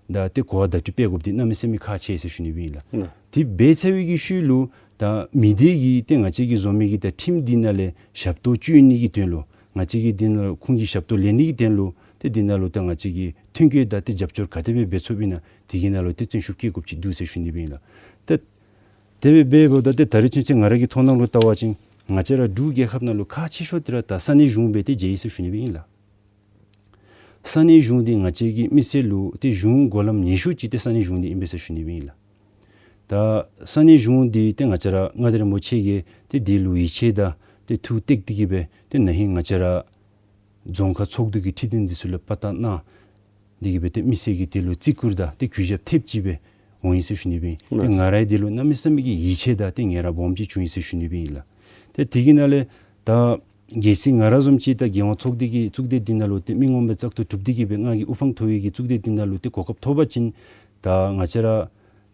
དང་ཏེ་གོ་བ་བརྡ་སྤྲོད་འབད་དགོཔ་འདི་གནམ་མེད་ས་མེད་ཁག་ཆེ་ཟེར་ཞུ་ནི་སྦེ་ཨིན་ལགས། ཨ་འདི་འབད་ཚར་བའི་གི་ཤུལ་ལུ་ད་མི་སྡེ་གིས་ཏེ་ང་བཅས་ཀྱིས་བཟོ་མི་གི་ད་ཁྲིམས་འདི་ནང་ལས་ཞབས་ཏོག་སྤྱོད་ནི་གི་དོན་ལུ་ང་བཅས་ཀྱིས་འདི་ནང་ལུ་ཁོང་གི་ཞབས་ཏོག་ལེན་ནི་གི་དོན་ལུ་ཏེ་འདི་ནང་ལུ་ད་ང་བཅས་ཀྱིས་མཐུན་རྐྱེན་དང་ཏེ་རྒྱབ་སྐྱོར་ག་དེ་སྦེ་འབད་ཚུགསཔ་ཨིན་ན་འདི་གི་ནང་ལུ་ཏེ་བརྩོན་ཤུགས་བསྐྱེད་དགོཔ་ཅིག་འདུག་ཟེར་ཞུ་ནི་སྦེ་ཨིན་ལགས། ཏེ་དེ་སྦེ་འབདཝ་ད་ཏེ་ད་རིས་ཚུན་ཚོད་ང་ར་གི་མཐོང་སྣང་ལུ་བལྟ་བ་ཅིན་ང་བཅས་ར་འབྲུག་རྒྱལ་ཁབ་ནང་ལུ་ཁག་ཆེ་ཤོས་འདི་ར་ད་ས་གནས་གཞུང་སྦེ་ཏེ་མཇལ་ཡི་ཟེར་ཞུ་ནི་སྦེ་ཨིན་ལགས། ས་གནས་གཞུང་འདི་ང་བཅས་ཀྱི་མི་སེར་ལུ་ཏེ་གཞུང་སྒོ་ལམ་ཉེས་ཤོས་ཅིག་ཏེ་ས་གནས་གཞུང་འདི་ཨིན་པས་ཟེར་ཞུ་ནི་སྦེ་ཨིན་ལགས། ད་ས་གནས་གཞུང་འདི་ཏེ་ང་བཅས་ར་མངའ་བདག་རིན་པོ་ཆེ་གིས་ཏེ་འདི་ལུ་ཡིད་ཆེས་དང་ཏེ་ཐུགས་གཏད་དེ་གི་སྦེ་ཏེ་ན་ཧིང་ང་བཅས་ར་རྫོང་ཁག་ཚོགས་འདུ་གི་ཁྲི་འདོན་འདི་ཚུ་ལུ་དཔའ་རྟགས་གནང་། དེ་གིས་སྦེ་ཏེ་མི་སེར་གྱིས་དེ་ལུ་བརྩི་བཀུར་དང་ཏེ་གུས་ཞབས་ཐེབས་ཅིག་སྦེ་འོང་ཡི་ཟེར་ཞུ་ནི་སྦེ་ཨིན། ཏེ་ང་རའི་དེ་ལུ་གནམ་མེད་ས་མེད་ཀྱི་ཡིད་ཆེས་དང་ཏེ་ངལ་རངས་སྦོམ་ཅིག་བྱུང་ཡི་ཟེར་ཞུ་ནི་སྦེ་ཨིན་ལགས། ཏེ་དེ་གི་ནང་ལས་ད་གལ་སྲིད་ང་ར་བཟུམ་ཅིག་ད་རྒྱལ་ཡོངས་ཚོགས་སྡེ་གི་གཙུག་སྡེ་འདི་ནང་ལུ་ཏེ་མི་ངོམ་སྦེ་བཙག་འཐུ་གྲུབ་སྟེ་གི་སྦེ་ང་གིས་དབུ་འཕང་མཐོ་བའི་གི་གཙུག་སྡེ་འདི་ནང་ལུ་ཏེ་གོ་སྐབས་ཐོབ་པ་ཅིན་ད་ང་བཅས་ར་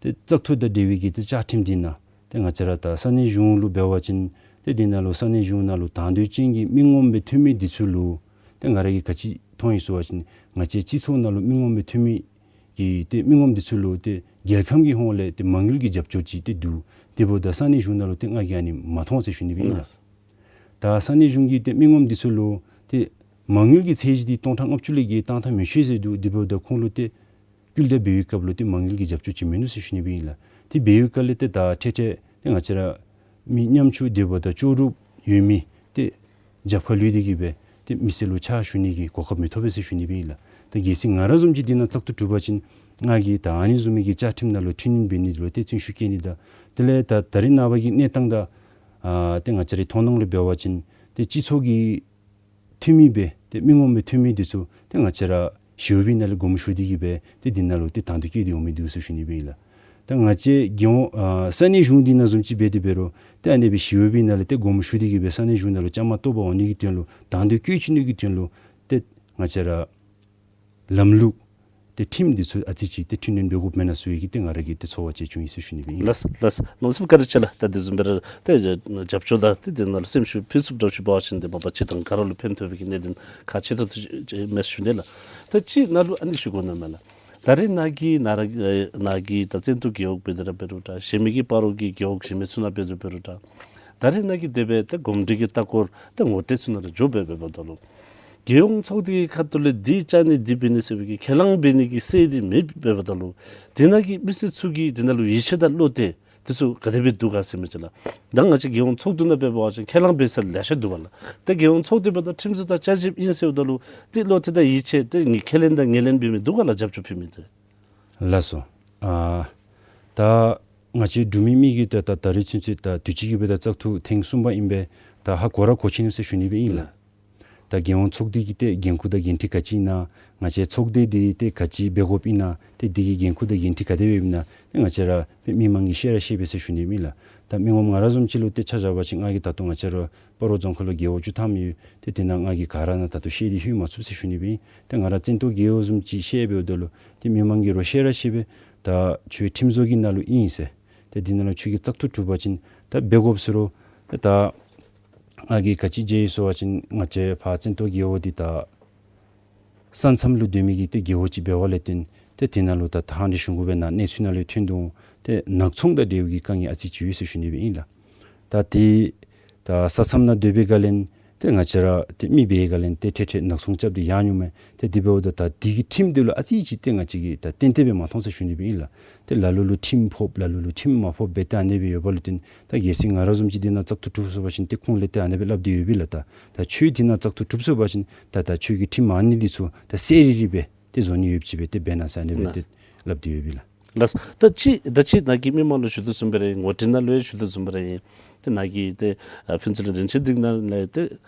ཏེ་བཙག་འཐུ་དང་འབྲེལ་བའི་གི་ཏེ་བཅའ་ཁྲིམས་འདི་ནང་ཏེ་ང་བཅས་ར་ད་ས་གནས་གཞུང་ལུ་འབད་བ་ཅིན་ཏེ་འདི་ནང་ལུ་ས་གནས་གཞུང་ནང་ལུ་དང་འདོད་ཅན་གྱི་མི་ངོམ་སྦེ་འཐུས་མི་འདི་ཚུ་ལུ་ཏེ་ང་ར་གིས་ག་ཅི་མཐོང་ཡི་ཟེར་བ་ཅིན་ང་བཅས་སྤྱི་ཚོགས་ནང་ལུ་མི་ངོམ་སྦེ་འཐུས་མི་གི་ཏེ་མི་ངོམ་འདི་ཚུ་ལུ་ཏེ་རྒྱལ་ཁམས་ཀྱི་ཧོངས་ལས་ཏེ་མ་དངུལ་གྱི་རྒྱབ་སྐྱོར་ཅིག་ཏེ་འདུག། དེ་འབདཝ་ད་ས་གནས་གཞུང་ནང་ལུ་ཏེ་ང་གིས་ཨ་ནི་མ་མཐོང་ཟེར་ཞུ་ནི་སྦེ་ཨིན་ལགས། ད་ས་གནས་གཞུང་གིས་ཏེ་མི་ངོམ་འདི་ཚུ་ལུ་ཏེ་མ་དངུལ་གྱི་ཚད་གཞི་འདི་སྟོང་ཕྲག་ལྔ་བཅུ་ལས་བརྒལ་བཏང་ཐབས་མི་ཆོག་ཟེར་འདུག། དེ་འབདཝ་ད་ཁོང་ལུ་ཏེ་སྐུལ་བརྡ་འབད་བའི་སྐབས་ལུ་ཏེ་མ་དངུལ་གྱི་རྒྱབ་སྐྱོར་ཅིག་མིན་ནུག་ཟེར་ཞུ་ནི་སྦེ་ཨིན་ལགས། དེ་འབད་བའི་སྐབས་ལས་ཏེ་ད་འཕྲལ་འཕྲལ་ཏེ་ང་བཅས་ར་མི་ཉམ་ཆུང་དེ་འབདཝ་ད་ལྕོགས་གྲུབ་ཡོད་མི་ཏེ་རྒྱབ་ཁར་ལུས་ཏེ་གི་སྦེ་ཏེ་མི་སེར་ལུ་ཕྱག་ཞུ་ནི་གི་གོ་སྐབས་མི་ཐོབ་པས་ཟེར་ཞུ་ནི་སྦེ་ཨིན་ལགས། ད་གལ་སྲིད་ང་ར་བཟུམ་ཅིག་འདི་ནང་བཙག་འཐུ་གྲུབ་པ་ཅིན་ང་གིས་ད་ཨ་ནི་བཟུམ་མའི་གི་བཅའ་ཁྲིམས་ནང་ལུ་འཁྲུན་སྣོན་འབད་ནི་འདི་ལུ་ཏེ་བརྩོན་ཤུགས་བསྐྱེད་ནི་དང་དེ་ལས་ད་ད་རེས་ནངས་པ་གི་གནས་སྟངས་དང་ཨ་ཏེ་ང་བཅས་རའི་མཐོང་སྣང་ལུ་འབད་བ་ཅིན་ཏེ་སྤྱི་ཚོགས་ཀྱི་འཐུས་མི་སྦེ་ཏེ་མི་ངོམ་སྦེ་འཐུས་མི་འདི་ཚུ་ཏེ་ང་བཅས་ར་ཞི་གཡོག་པའི་ནང་ལས་དགོངསམ་ཞུ་སྟེ་གི་སྦེ་ཏེ་འདི་ནང་ལུ་ཏེ་དང་འདོད་བསྐྱེད་དེ་འོང་མི་འདུག་ཟེར་ཞུ་ནི་སྦེ་ཨིན་ལགས། ད་ང་བཅས་རྒྱལ་ཡོངས་ཨ་ས་གནས་གཞུང་འདི་ནང་བཟུམ་ཅིག་འབད་དེ་འབད་རུང་ཏེ་ཨ་ནི་སྦེ་ཞི་གཡོག་པའི་ནང་ལས་ཏེ་དགོངསམ་ཞུ་སྟེ་གི་སྦེ་ས་གནས་གཞུང་ནང་ལུ་བཅའ་མར་གཏོགས་པར་འོང་ནི་གི་དོན་ལུ་དང་འདོད་བསྐྱེད་བཅུག་ནི་གི་དོན་ལུ་ཏེ་ང་བཅས་ར་ལམ་ལུགས་ཏེ་ཁྲིམས་འདི་ཚུ་ཨ་ཙི་ཅིག་ཏེ་འཁྲུན་སྣོན་འབད་དགོཔ་མེན་ན་ཟེར་བའི་གི་ཏེ་ང་ར་གི་ཏེ་ཚོར་བ་ཅིག་བྱུང་ཡི་ཟེར་ཞུ་ནི་སྦེ་ཨིན། ལགས་ལགས། གནམ་མེད་ས་མེད་བཀའ་དྲིན་ཆེ་ལགས། ད་དེ་བཟུམ་སྦེ་ར་ཏེ་རྒྱབ་སྐྱོར་དང་ཏེ་དེ་ནང་ལུ་སེམས་ཤུགས་ཕུལ་ཚུགསཔ་འདྲཝ་ཅིག་འབད་བ་ཅིན་ཏེ་མ་པ་སྤྱིར་བཏང་ག་ར་ལུ་ཕན་ཐོགས་པའི་གི་གནད་དོན་ཁག་ཆེ་ཏོག་ཏོ་ཅིག་མས་ཞུ་ནི་ལགས། ད་ཅིག་ནཱ་ལུ་ཨ་ནི་ཞུ་དགོ་མནོཝ་མས་ལགས། ད་རེས་ནཱ་གི་ནཱ་ར་ནཱ་གི་ད་བཙན་ཏོ་རྒེད་འོག་འབད་དེ་ར་འབད་རུང་འདྲ་གཞན་མི་གི་སྤ་རོ་གི་རྒེད་འོག་གཞན་མི་ཚུ་ནང་འབད་དེ་འབད་རུང་འདྲ་ད་རེས་ནཱ་གི་དེ་སྦེ་ད་གོམས་འདྲིས་ཀྱི་ལྟ་སྐོར་ད་ངོ་སྤྲོད་ཚུ་ནང་ར་འགྱོ་སྦེ་འབདཝ་ད་ལུ་རྒྱལ་ཡོངས་ཚོགས་སྡེ་གི་ཁ་ཐུག་ལས་འདི་བཅའ་ནི་འདི་འབད་ནི་ཟེར་བའི་གི་ཁས་བླངས་འབད་ནི་གི་སྲོལ་འདི་མེདཔ་འབདཝ་ད་ལུ་དེ་ནང་གི་མི་སེར་ཚུ་གིས་དེ་ནང་ལུ་ཡིད་ཆེས་དང་བློ་གཏད་དེ་ཚུ་ག་དེ་སྦེ་འདུག་ག་ཟེར་མི་ཅིག་ལགས། ད་ང་བཅས་རྒྱལ་ཡོངས་ཚོགས་འདུ་ནང་འབད་བ་ཅིན་ཁས་བླངས་འབད་ས་ལེ་ཤ་འདུག་པ་ལགས། ད་རྒྱལ་ཡོངས་ཚོགས་སྡེ་འབདཝ་ད་ཁྲིམས་བཟོ་དང་བསྐྱར་ཞིབ་ཨིན་ཟེརཝ་ད་ལུ་ཏེ་བློ་གཏད་དང་ཡིད་ཆེས་ཏེ་ངེས་ཁས་ལེན་དང་ངོས་ལེན་འབད་མི་འདུག་ག་ལགས། རྒྱབ་སྐྱོར་ཕུལ་མི་འདི། ལགས་སོ། ཨ་ད་ང་བཅས་འབྲུག་མི་མི་གིས་ད་ད་ད་རེས་ཚུན་ཚོད་ད་དུས་ཅི་གི་སྦེ་ད་བཙག་འཐུ་ཐེངས་གསུམ་པ་ཨིན་པས། ད་ཧ་གོ་ར་གོ་ཅི་ནུག་ཟེར་ཞུ་ནི་སྦེ་ཨིན་ལགས། ད་རྒྱལ་ཡོངས་ཚོགས་སྡེ་གི་ཏེ་འགན་ཁུར་དང་འགན་འཁྲི་ག་ཅི་ཨིན་ན་ང་བཅས་ཚོགས་སྡེ་འདི་ཏེ་ག་ཅི་འབད་དགོཔ་ཨིན་ན་ཏེ་འདི་གི་འགན་ཁུར་དང་འགན་འཁྲི་ག་དེ་སྦེ་ཨིན་ན་ཏེ་ང་བཅས་ར་མི་མང་གིས་ཤེས་ར་ཤེས་པས་ཟེར་ཞུ་ནི་ཨིན་ལགས། ད་མི་ངོམ་ང་ར་བཟུམ་ཅིག་ལུ་ཏེ་ཆ་བཞག་པ་ཅིན་ང་གིས་ད་ལྟོ་ང་བཅས་ར་སྤ་རོ་རྫོང་ཁག་ལུ་རྒེད་འོག་བཅུ་ཐམ་ཡོད། ཏེ་དེ་ནང་ང་གིས་ག་ར་ནང་ད་ལྟོ་ཤེས་ཏེ་ལྷོད་མ་ཚུགས་ཟེར་ཞུ་ནི་སྦེ་ཨིན། ཏེ་ང་ར་བཙན་ཏོ་རྒེད་འོག་བཟུམ་ཅིག་ཤེས་འབདཝ་ད་ལུ་ཏེ་མི་མང་གིས་རོགས་ཤེས་ར་ཤེས་པས། ད་ཁྱོད་ཁྲིམས་བཟོ་གི་ནང་ལུ་ཨིན་ཟེར། ཏེ་འདི་ནང་ལུ་ཁྱོད་ཀྱིས་བཙག་འཐུ་གྲུབ་པ་ཅིན་ད་འབད་དགོཔ་ཟེར་རུང་ད་ང་གིས་ག་ཅི་མཇལ་ཡི་ཟེར་བ་ཅིན་ང་བཅས་ཕར་བཙན་ཏོ་རྒེད་འོག་འདི་ད་ས་མཚམས་ལུ་སྡོད་མི་གི་ཏེ་རྒེད་འོག་ཅིག་འབདཝ་ལས་བརྟེན་ཏེ་དེ་ནང་ལུ་ད་ད་ཧང་ཏེ་ཞུ་དགོ་པས་ན་གནས་ཚུལ་ནང་ལུ་ཐོན་དོ་འོང་། ཏེ་ནག་ཚོང་དང་འབྲེལ་བའི་གི་དཀའ་ངལ་ཨ་ཙི་ཅིག་ཡོད་ཟེར་ཞུ་ནི་སྦེ་ཨིན་ལགས། ད་ཏེ་ད་ས་མཚམས་ནང་སྡོད་པའི་སྒང་ལས་ཏེ་ང་བཅས་ར་ཏེ་མི་འབད་བའི་སྒང་ལས་ཏེ་འཕྲལ་འཕྲལ་ནག་ཚོང་རྐྱབ་སྟེ་ཡར་འགྱོཝ་མས། ཏེ་དེ་འབདཝ་ད་ད་འདི་གི་ཁྲིམས་འདི་ལུ་ཨ་ཙི་ཅིག་ཏེ་ང་བཅས་ཀྱིས་ད་ཏན་ཏན་སྦེ་མ་མཐོང་ཟེར་ཞུ་ནི་སྦེ་ཨིན་ལགས། ཏེ་ལ་ལུ་ལུ་ཁྲིམས་ཕོགཔ་ལ་ལུ་ལུ་ཁྲིམས་མ་ཕོགཔ་སྦེ་ཏེ་ཨ་ནི་སྦེ་ཡོདཔ་ལུ་བརྟེན་ད་གལ་སྲིད་ང་ར་བཟུམ་ཅིག་འདི་ནང་བཙག་འཐུ་གྲུབ་སོང་པ་ཅིན་ཏེ་ཁོང་ལས་ཏེ་ཨ་ནི་སྦེ་སླབ་སྟེ་ཡོད་པས་ལགས། ད་ད་ཁྱོད་འདི་ནང་བཙག་འཐུ་གྲུབ་སོང་པ་ཅིན་ད་ད་ཁྱོད་ཀྱི་ཁྲིམས་ཨ་ནི་འདི་ཚུ་ད་གསལ་རི་རི་སྦེ་ཏེ་བཟོ་ནི་ཡོདཔ་ཅིག་སྦེ་ཏེ་འབད་གནང་ཟེར་ཨ་ནི་སྦེ་ཏེ་སླབ་སྟེ་ཡོད་པས་ལགས། ལགས། ད་ཅི་ད་ཅི་ནཱ་གིས་མི་མང་ལུ་ཞུ་དོ་བཟུམ་སྦེ་ར་ངོ་སྤྲོད་ནང་ལུ་ཡང་ཞུ་དོ་བཟུམ་སྦེ་ར་ཨིན། ཏེ་ནཱ་གིས་ཏེ་ཨ་ཕུན་ཚོགས་གླིང་རིན་ཆེན་གླིང་ནང་ལས་ཏེ་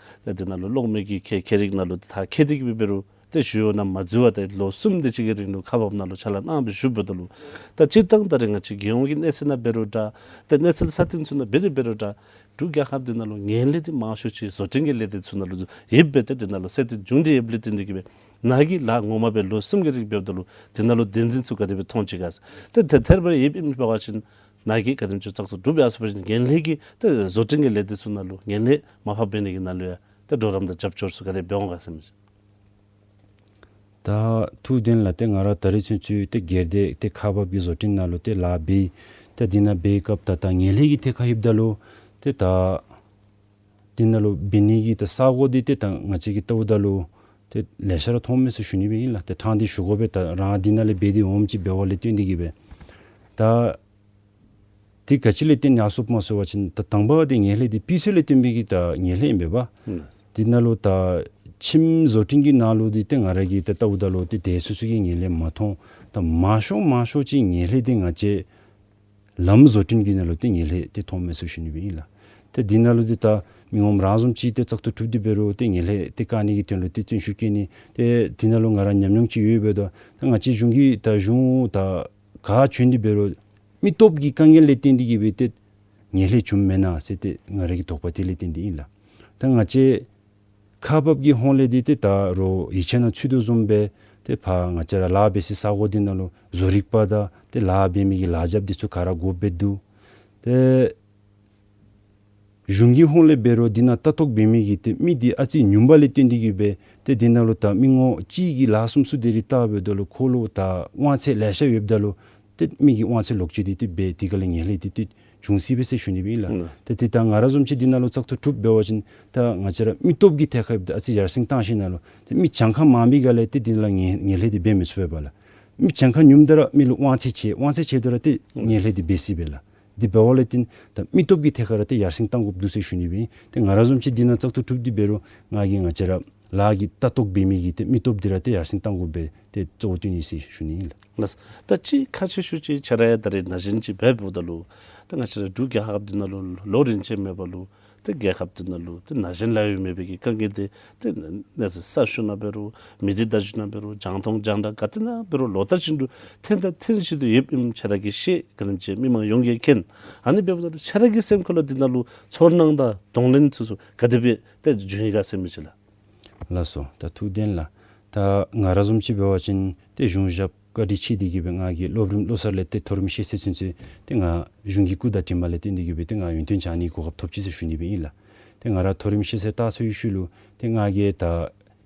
ཏེ་དེ་ནང་ལུ་གློག་མེ་གི་ཁྱད་ཁྱད་རིག་ནང་ལུ་ད་ཁྱད་དེ་གི་སྦེ་འབད་རུང་ཏེ་ཞུ་ཡོད་ན་མ་བརྫི་བར་ཏེ་ལོ་གསུམ་དེ་ཅིག་གི་རིང་ལུ་ཁག་འབགཔ་ནང་ལུ་ཕྱག་ལཱ་གནང་སྦེ་བཞུགས་འབདཝ་ད་ལུ་ད་སྤྱིར་བཏང་ད་རེས་ང་བཅས་རྒྱལ་ཡོངས་ཀྱི་གནས་ཚད་ནང་འབད་རུང་འདྲ་ཏེ་གནས་ཚད་ས་སྟེང་ཚུ་ནང་འབད་དེ་འབད་རུང་འདྲ་འབྲུག་རྒྱལ་ཁབ་འདི་ནང་ལུ་ངན་ལྷད་འདི་མང་ཤོས་ཅིག་བཟོ་སྐྲུན་གྱི་ལས་སྡེ་ཚུ་ནང་ལུ་ཡོདཔ་སྦེ་ཏེ་འདི་ནང་ལུ་གསལ་སྟོན་བྱུང་སྟེ་ཡོདཔ་ལས་བརྟེན་ཏེ་གི་སྦེ་ནཱ་གིས་ལཱ་ངོ་མ་སྦེ་ལོ་གསུམ་གྱི་རིང་འབདཝ་ད་ལུ་འདི་ནང་ལུ་བདེན་འཛིན་ཚུ་ག་དེ་སྦེ་མཐོང་ཅི་ག་ཟེར། ཏེ་ཏེ་ཐེར་སྦེ་ཡོདཔ་ཨིན་པ་ཅིན་ནཱ་གིས་ག་དེམ་ཅིག་བཙག་འཐུ་གྲུབ་ཡར་སོང་པ་ཅིན་ངན་ལྷད་ཀྱི་ཏེ་བཟོ་སྐྲུན་གྱི་ལས་སྡེ་ཚུ་ནང་ལུ་ངན་ལྷད་མར་ཕབ་འབད་ནི་གི་ནང་ལུ་ཡང་ཏེ་གྲོགས་རམ་དང་རྒྱབ་སྐྱོར་ཚུ་ག་དེ་སྦེ་འོང་ག་ཟེར་མི་ཅིག། ད་ཐུགས་བདེན་ལགས། ཏེ་ང་ར་ད་རེས་ཚུན་ཚོད་ཏེ་སྒེར་སྡེ་ཏེ་ཁག་འབག་གི་བཟོ་སྐྲུན་ནང་ལུ་ཏེ་ལཱ་འབད་ཏེ་འདི་ནང་འབད་བའི་སྐབས་ད་ད་ངན་ལྷད་ཀྱི་ཐད་ཁར་ལྷོདཔ་ད་ལུ་ཏེ་ད་འདི་ནང་ལུ་འབད་ནི་གི་ད་ས་གོ་འདི་ཏེ་ད་ང་བཅས་ཀྱིས་བལྟཝ་ད་ལུ་ཏེ་ལེ་ཤ་ར་མཐོངམ་མས་ཟེར་ཞུ་ནི་སྦེ་ཨིན་ལགས། ཏེ་ཕྲང་སྟེ་ཞུ་དགོ་པས། ད་རང་འདི་ནང་ལས་འབད་དེ་འོངམ་ཅིག་འབདཝ་ལས་བརྟེན་ཏེ་གི་སྦེ་ད་ཏེ་ག་ཅི་ལས་བརྟེན་ཡར་སོངམ་སྨོ་ཟེར་བ་ཅིན་ད་དང་པ་འདི་ངན་ལྷད་འདི་སྤུས་ཚད་ལས་བརྟེན་པའི་གི་ད་ངན་ལྷད་ཨིན་པས་པ། ཨུམ། འདི་ནང་ལུ་ད་ཁྱིམ་བཟོ་སྐྲུན་གྱི་ནང་ལུ་འདི་ཏེ་ང་ར་གིས་ད་བལྟཝ་ད་ལུ་ཏེ་དེ་སོ་སོ་གི་ངན་ལྷད་མ་མཐོང་། ད་མང་ཤོས་མང་ཤོས་ཅིག་ངན་ལྷད་འདི་ང་བཅས་ ལམ་བཟོ་སྐྲུན་གྱི་ནང་ལུ་ཏེ་ངན་ལྷད་ཏེ་མཐོངམ་མས་ཟེར་ཞུ་ནི་སྦེ་ཨིན་ལགས། ཏེ་འདི་ནང་ལུ་ཏེ་ད་མི་ངོམ་རང་བཟུམ་ཅིག་ཏེ་བཙག་འཐུ་གྲུབ་སྟེ་འབད་རུང་ཏེ་ངན་ལྷད་ཏེ་བཀག་ནི་གི་དོན་ལུ་ཏེ་བརྩོན་ཤུགས་བསྐྱེད་ནི་ཏེ་འདི་ནང་ལུ་ང་ར་ཉམས་མྱོང་ཅིག་ཡོདཔ་འབདཝ་ད་ད་ང་བཅས་གཞུང་གིས་ད་གཞུང་ད་ག་བྱོན་ཏེ་འབད་རུང་མི་སྟོབས་ཀྱི་དཀའ་ངལ་ལས་བརྟེན་ཏེ་གིས་སྦེ་ཏེ་ངན་ལྷད་བྱུངམ་མེན་ན་ཟེར་ཏེ་ང་ར་གི་དོགས་པ་དེ་ལས་བརྟེན་ཏེ་ཨིན་ལགས། ད་ང་བཅས་ཁག་འབག་གི་ཧོང་ལས་འདི་ཏེ་ད་རུང་ཡིག་ཆ་ནང་ཚུད་དོ་བཟུམ་སྦེ་ཏེ་ཕར་ང་བཅས་ར་ལཱ་འབད་སའི་ས་གོ་འདི་ནང་ལུ་བཟོ་རིག་པ་དང་ཏེ་ལཱ་འབད་མི་གི་ལཱ་རྒྱབ་འདི་ཚུ་ག་ར་དགོཔ་སྦེ་འདུག། ཏེ་གཞུང་གི་ཧོང་ལས་འབད་རུང་འདི་ནང་ལྟ་རྟོག་འབད་མི་གི་ཏེ་མི་འདི་ཨ་ཙི་ཉུངམ་ལས་བརྟེན་ཏེ་གིས་སྦེ་ཏེ་འདི་ནང་ལུ་ད་མི་ངོམ་གཅིག་གིས་ལཱ་གསུམ་གསུམ་དེ་རེ་བལྟཝ་འབདཝ་ད་ལུ་ཁོ་ལུ་ད་དབང་ཚད་ལེ་ཤ་ཡོདཔ་ད་ལུ་ཏེ་མི་གི་དབང་ཚད་ལོག་སྤྱོད་འདི་ཏེ་འབད་དེ་ག་ལས་ངན་ལྷད་འདི་ཏེ་བྱུང་སྲིད་པས་ཟེར་ཞུ་ནི་སྦེ་ཨིན་ལགས། ཨུམ། ཏེ་ཏེ་ད་ང་ར་བཟུམ་ཅིག་འདི་ནང་ལུ་བཙག་འཐུ་གྲུབ་འབད་བ་ཅིན་ད་ང་བཅས་ར་མི་སྟོབས་ཀྱི་ཐད་ཁར་ཡོདཔ་ད་ཨ་ཙི་ཡར་སེང་བཏང་ཞིནམ་ལས་ཏེ་མི་གྱངས་ཁ་མང་པའི་སྒང་ལས་ཏེ་འདི་ནང་ལུ་ངན་ངན་ལྷད་འདི་འབད་མི་ཚུགས་པས་ལགས། མི་གྱངས་ཁ་ཉུངམ་ད་ར་མི་ལུ་དབང་ཚད་ཆེ་དབང་ཚད་ཆེ་ད་ར་ཏེ་ངན་ལྷད་འདི་འབད་སྲིད་པས་ལགས། འདི་འབདཝ་ལས་བརྟེན་ད་མི་སྟོབས་ཀྱི་ཐད་ཁར་ར་ཏེ་ཡར་སེང་བཏང་དགོཔ་འདུག་ཟེར་ཞུ་ནི་སྦེ་ཨིན། ཏེ་ང་ར་བཟུམ་ཅིག་འདི་ནང་བཙག་འཐུ་གྲུབ་སྟེ་འབད་རུང་ང་གིས་ང་བཅས་ར་ལཱ་གི་ལྟ་རྟོག་འབད་མི་གི་ཏེ་མི་སྟོབས་འདི་ར་ཏེ་ཡར་སེང་བཏང་དགོཔ་སྦེ་ཏེ་གཙོ་བོ་བཏོན་ནི་ཟེར་ཞུ་ནི་ཨིན་ལགས། ལགས། ད་ཅིག་ཁག་ཆེ་ཤོས་ཅིག་ཁྱོད་ར་ཡང་ད་རེས་ན་གཞོན་ཅིག་འབདཝ་ད་ལུ་ད་ང་བཅས་ར་འབྲུག་རྒྱལ་ཁབ་འདི་ནང་ལུ་ལོ་རིན་ཆེན་མེད་པ་ལུ་ཏེ་རྒྱལ་ཁབ་འདི་ནང་ལུ་ཏེ་ན་གཞོན་ལཱ་གཡོག་མེད་པའི་གི་དཀའ་ངལ་འདི་ཏེ་གནས་ས་ས་ཤུལ་ནང་འབད་རུང་མི་སྡེ་བརྡ་བརྒྱུད་ནང་འབད་རུང་རྒྱང་མཐོང་རྒྱང་བསྒྲགས་ག་ཏེ་ནང་འབད་རུང་ལོ་ལྟར་བཞིན་དུ་ཐོན་དང་ཐོན་བཞིན་དུ་ཡོདཔ་ཨིནམ་ཁྱོད་ར་གིས་ཤེས། ག་དེམ་ཅིག་མི་མང་ཡོངས་ཀྱིས་མཁྱེན། ཨ་ནི་འབདཝ་ད་ལུ་ཁྱོད་ར་གི་སེམས་ཁ་ལུ་འདི་ནང་ལུ་ཚོར་སྣང་དང་གདོང་ལེན་ཚུ་ཚུ་ག་དེ་སྦེ་ཏེ་བྱུང་ཡི་ག་ཟེར་མི་ཅིག་ལགས། ལགས་སོ། ད་ཐུགས་བདེན་ལགས། ད་ང་ར་བཟུམ་ཅིག་འབད་བ་ཅིན་ཏེ་གཞུང་ཞབས་བཀའ་དྲིན་ཆེ་སྟེ་གིས་སྦེ་ང་གིས་སློབ་རིམ་བློ་གསར་ལས་ཏེ་མཐོ་རིམ་ཤེས་ཚད་ཚུན་ཚོད་ཏེ་ང་གཞུང་གི་སྐུ་དང་དྲིན་ལས་བརྟེན་ཏེ་གིས་སྦེ་ཏེ་ང་ཡོན་ཏན་སྦྱང་ནི་གོ་སྐབས་ཐོབ་ཅི་ཟེར་ཞུ་ནི་སྦེ་ཨིན་ལགས། ཏེ་ང་ར་མཐོ་རིམ་ཤེས་ཚད་བལྟ་ཚར་བའི་ཤུལ་ལུ་ཏེ་ང་གིས་ད་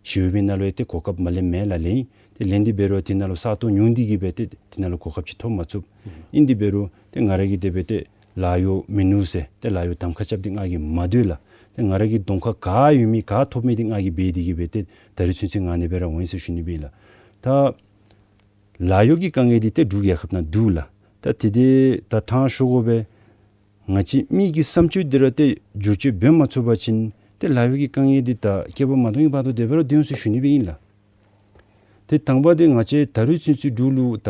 ཞི་གཡོག་པའི་ནང་ལུ་ཡང་ཏེ་གོ་སྐབས་མ་ལེནམ་མེད་ལགས། ལེན་ཏེ་འབད་རུང་དེ་ནང་ལུ་ས་སྟོང་ཉུང་སྟེ་གིས་སྦེ་ཏེ་དེ་ནང་ལུ་གོ་སྐབས་ཅིག་ཐོབ་མ་ཚུགས། ཨིན་ཏེ་འབད་རུང་ཏེ་ང་ར་གིས་དེ་སྦེ་ཏེ་ལཱ་གཡོག་མིན་ནུག་ཟེར་ཏེ་ལཱ་གཡོག་གདམ་ཁ་རྐྱབ་སྟེ་ང་གིས་མ་སྡོད་ལགས། ཏེ་ང་ར་གི་གདོང་ཁར་ག་ཡོད་མི་ག་ཐོབ་མི་འདི་ང་གིས་འབད་དེ་གིས་སྦེ་ཏེ་ད་རིས་ཚུན་ཚོད་ང་ཨ་ནི་སྦེ་ར་འོང་ཡི་ཟེར་ཞུ་ནི་སྦེ་ཨིན་ལགས། ད་ལཱ་གཡོག་གི་དཀའ་ངལ་འདི་ཏེ་འབྲུག་རྒྱལ་ཁབ་ནང་འདུག་ལགས། ད་དེ་འདི་ད་ཕྲང་ཞུ་དགོ་པས། ང་བཅས་མི་གི་བསམ་སྤྱོད་འདི་ར་ཏེ་བསྒྱུར་བཅོས་འབད་མ་ཚུགས་པ་ཅིན་ཏེ་ལཱ་གཡོག་གི་དཀའ་ངལ་འདི་ད་བསྐལ་པ་མ་སྟོང་གི་བར་དུ་དེ་སྦེ་ར་སྡོད་འོང་ཟེར་ཞུ་ནི་སྦེ་ཨིན་ལགས། ཏེ་དང་པ་འདི་ང་བཅས་ད་རིས་ཚུན་ཚོད་འབྲུག་ལུ་ད་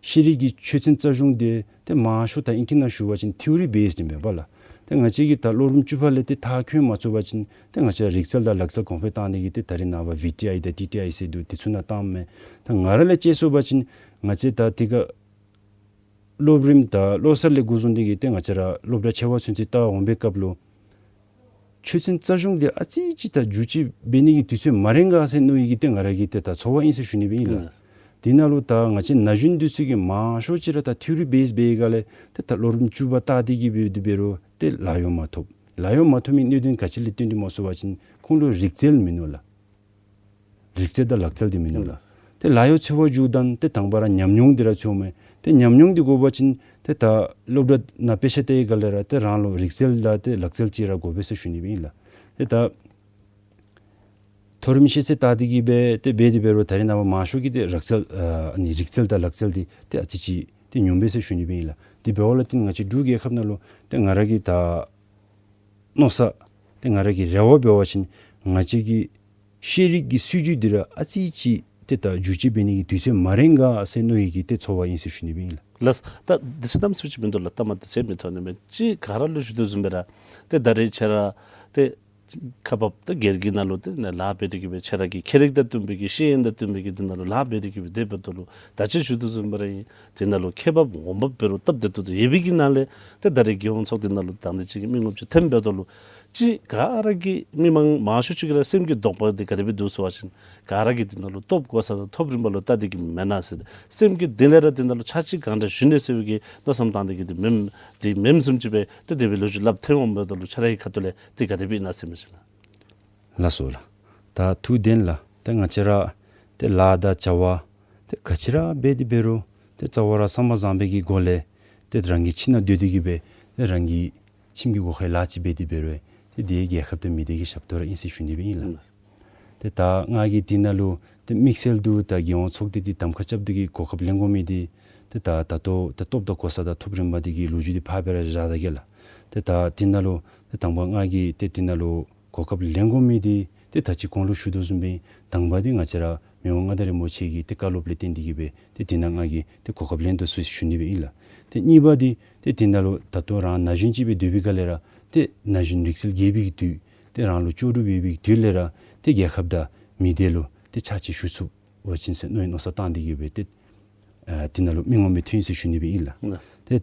ཤེས་རིག་གི་ཆོས་ཚན་རྩ་གཞུང་འདི་ཏེ་མང་ཤོས་ད་ཨིང་སྐད་ནང་ཞུ་བ་ཅིན་ཐིའོ་རི་བེསཌ་ཨིན་པས་ལགས། ཏེ་ང་བཅས་ཀྱིས་ད་སློབ་རིམ་བཅུ་པ་ལས་ཏེ་མཐར་འཁྱོལ་མ་ཚུགས་པ་ཅིན་ཏེ་ང་བཅས་རིག་རྩལ་དང་ལག་རྩལ་གོང་འཕེལ་བཏང་ནི་གི་ཏེ་ད་རེས་ནངས་པ་བི་ཊི་ཨའི་དང་ཊི་ཊི་ཨའི་ཟེར་འདུག། དེ་ཚུ་ནང་བཏངམ་མས། ད་ང་ར་ལས་དཔྱད་སོང་པ་ཅིན་ང་བཅས་ད་དེ་ཁར་སློབ་རིམ་ད་བློ་གསར་ལས་འགོ་བཟུང་སྟེ་གིས་ཏེ་ང་བཅས་ར་སློབ་གྲྭ་ཆེ་བ་ཚུན་ཚོད་བལྟ་འོང་པའི་སྐབས་ལུ་ཆོས་ཚན་རྩ་གཞུང་འདི་ཨ་ཙི་ཅིག་ད་བསྒྱུར་བཅོས་འབད་ནི་གི་དུས་ཚོད་མ་རན་ག་ཟེར་མནོ་ཡི་གི་ཏེ་ང་ར་གི་ཏེ་ད་ཚོར་བ་ཨིན་ཟེར་ཞུ་ནི་སྦེ་ཨིན་ལགས། ཨིན། དེ་ནང་ལུ་ད་ང་བཅས་ན་གཞོན་འདི་ཚུ་གིས་མང་ཤོས་ཅིག་ར་ད་ཐིའོ་རི་བེསཌ་འབད་བའི་སྒང་ལས་ཏེ་ད་སློབ་རིམ་བཅུ་པ་བལྟ་སྟེ་གིས་འབད་དེ་འབད་རུང་ཏེ་ལཱ་གཡོག་མ་ཐོབ། ལཱ་གཡོག་མ་ཐོབ་མི་གནད་དོན་ག་ཅི་ལས་བརྟེན་ཏེ་སྨོ་ཟེར་བ་ཅིན་ཁོང་ལུ་རིག་རྩལ་མིན་ནུག་ལགས། རིག་རྩལ་དང་ལག་རྩལ་འདི་མིན་ནུག་ལགས། ཏེ་ལཱ་གཡོག་འཚོལ་བར་འགྱོཝ་ད་ཏེ་དང་པ་ར་ཉམས་མྱོང་འདི་ར་འཚོལཝ་མས། ཏེ་ཉམས་མྱོང་འདི་དགོ་པ་ཅིན་ཏེ་ད་སློབ་གྲྭ་ནང་དཔེ་ཆ་ལྟ་བའི་སྒང་ལས་ར་ཏེ་རང་ལུ་རིག་རྩལ་དང་ཏེ་ལག་རྩལ་ཅིག་ར་དགོ་པས་ཟེར་ཞུ་ནི་སྦེ་ཨིན་ལགས། ཏེ་ད་མཐོ་རིམ་ཤེས་ཚད་བལྟ་སྟེ་གིས་སྦེ་ཏེ་འབད་དེ་འབད་རུང་ད་རེས་ནངས་པ་མང་ཤོས་ཀྱིས་ཏེ་རིག་རྩལ་ཨ་ཨ་ནི་རིག་རྩལ་དང་ལག་རྩལ་འདི་ཏེ་ཨ་ཙི་ཅིག་ཏེ་ཉུངམ་མས་ཟེར་ཞུ་ནི་སྦེ་ཨིན་ལགས། དེ་འབདཝ་ལས་ཏེ་ང་བཅས་འབྲུག་རྒྱལ་ཁབ་ནང་ལུ་ཏེ་ང་ར་གི་ད་མནོ་བསམ་ཏེ་ང་ར་གི་རེ་བ་འབད་བ་ཅིན་ང་བཅས་ཀྱི་ཤེས་རིག་གི་སྲིད་བྱུས་འདི་ར་ཨ་ཙི་ཅིག་ཏེ་ད་བསྒྱུར་བཅོས་འབད་ནི་གི་དུས་ཚོད་མ་རན་ག་ཟེར་མནོ་ཡི་གི་ཏེ་ཚོར་བ་ཨིན་ཟེར་ཞུ་ནི་སྦེ་ཨིན་ལགས། ལགས། ད་དུས་ཚོད་གནམ་མེད་ས་མེད་ཅིག་མིན་འདུག་ལགས། ལྟ་མ་དུས་ཚོད་མི་ཐོབ་ནི་མས། ཅིག་ག་ར་ལུ་ཞུ་དོ་བཟུམ་སྦེ་ར་ཏེ་ད་རེས་ཁྱོད་ར་ཏེ་ཁག་འབགཔ་ད་སྒེར་གྱི་ནང་ལུ་ཏེ་ནཱ་ལཱ་འབད་དེ་གིས་སྦེ་ཁྱོད་ར་གི་ཁྱད་རིག་དང་བསྟུན་པའི་གི་ཤེས་ཡོན་དང་བསྟུན་པའི་གི་འདི་ནང་ལུ་ལཱ་འབད་དེ་གིས་སྦེ་དེ་འབདཝ་ད་ལུ་ད་ཅི་ཞུ་དོ་བཟུམ་སྦེ་ར་ཨིན། དེ་ནང་ལུ་ཁག་འབགཔ་འོང་འབབ་འབད་རུང་སྟབས་བདེ་ཏོག་ཏོ་ཡོད་པའི་གི་ནང་ལས་ཏེ་ད་རེས་རྒྱལ་ཡོངས་ཚོགས་སྡེ་ནང་ལུ་དང་འདོད་ཅན་གྱི་མི་ངོམ་ཅིག་ཐོནམ་འབདཝ་ད་ལུ་ཅིག་ག་ར་གི་མི་མང་མང་ཤོས་ཅིག་གི་ར་སེམས་ཀྱི་དོགས་པ་འདི་ག་དེ་སྦེ་འདུག་ཟེར་བ་ཅིན་ག་ར་གིས་འདི་ནང་ལུ་ཐོབ་གོ་ས་དང་ཐོབ་རིམ་པ་ལུ་བལྟ་སྟེ་གིས་མེན་ན་ཟེར་ཏེ་སེམས་ཀྱི་གཏིང་ལས་ར་འདི་ནང་ལུ་ཕྱག་ཕྱི་གང་དྲག་ཞུ་ནི་ཟེར་བའི་གི་མནོ་བསམ་བཏང་སྟེ་གིས་འདི་མེནམ་འདི་མེནམ་བཟུམ་ཅིག་སྦེ་ཏེ་དེ་སྦེ་ལོ་རྒྱུས་སླབ་ཐོན་འོངམ་འབདཝ་ད་ལུ་ཁྱོད་ར་གི་ཁ་ཐུག་ལས་འདི་ག་དེ་སྦེ་ཨིན་ན་ཟེར་མི་ཅིག་ལགས། ལགས་སོ་ལགས། ད་ཐུགས་བདེན་ལགས། ད་ང་བཅས་ར་ཏེ་ལཱ་དང་བྱ་བ་ཏེ་ག་ཅི་ར་འབད་དེ་འབད་རུང་ཏེ་རྩ་བ་ར་བསམ་པ་བཟང་པོའི་གི་སྒོ་ལས་ཏེ་རང་གི་ཁྱིམ་ནང་སྡོད་དེ་གིས་སྦེ་ཏེ་རང་གི་ཁྱིམ་གྱི་སྒོ་ཁའི་ལཱ་ཅིག་འབད་དེ་འབད་རུང་ཏེ་དེ་རྒྱལ་ཁབ་དང་མི་སྡེ་གི་ཞབས་ཏོག་ར་ཨིན་ཟེར་ཞུ་ནི་སྦེ་ཨིན་ལགས། ཏེ་ད་ང་གིས་འདི་ནང་ལུ་ཏེ་དམིགས་བསལ་དུ་ད་རྒྱལ་ཡོངས་ཚོགས་སྡེ་འདི་གདམ་ཁ་རྐྱབ་སྟེ་གིས་གོ་སྐབས་ལེན་དགོ་མི་འདི་ཏེ་ད་ད་ལྟོ་ད་ཐོབ་དང་གོ་ས་དང་ཐོབ་རིམ་པ་འདི་གི་ལོ་རྒྱུས་འདི་ཕར་སྦེ་ར་བཞག་ད་གེ་ལགས། ཏེ་ད་འདི་ནང་ལུ་ཏེ་དང་པ་ང་གིས་ཏེ་འདི་ནང་ལུ་གོ་སྐབས་ལེན་དགོ་མི་འདི་ ཏེ་ད་ཅི་གོང་ལུ་ཞུ་དོ་བཟུམ་སྦེ་དང་པ་འདི་ང་བཅས་ར་མི་དབང་མངའ་བདག་རིན་པོ་ཆེ་གི་ཏེ་བཀའ་སློབ་ལས་བརྟེན་ཏེ་གི་སྦེ་ཏེ་དེ་ནང་ང་གིས་ཏེ་གོ་སྐབས་ལེན་དོ་ཟེར་ཞུ་ནི་སྦེ་ཨིན་ལགས། ཏེ་གཉིས་པ་འདི་ཏེ་དེ་ནང་ལུ་ད་ལྟོ་རང་ན་གཞོན་ཅིག་སྦེ་སྡོད་པའི་སྒང་ལས་ར་ཏེ་ན་གཞོན་རིག་རྩལ་རྒྱས་པའི་གི་དུས་ཏེ་རང་ལུ་ལྕོགས་གྲུབ་ཡོད་པའི་གི་དུས་ལས་ར་ཏེ་རྒྱལ་ཁབ་དང་མི་སྡེ་ལུ་ཏེ་ཕྱག་ཕྱིད་ཞུ་ཚུགས་པ་ཅིན་ཟེར་མནོ་བའི་མནོ་བསམ་བཏང་སྟེ་གི་སྦེ་ཏེ་ཨ་དེ་ནང་ལུ་མི་ངོམ་སྦེ་ཐོན་ཡི་ཟེར་ཞུ་ནི་སྦེ་ཨིན་ལགས། ལགས། ཏེ་ད་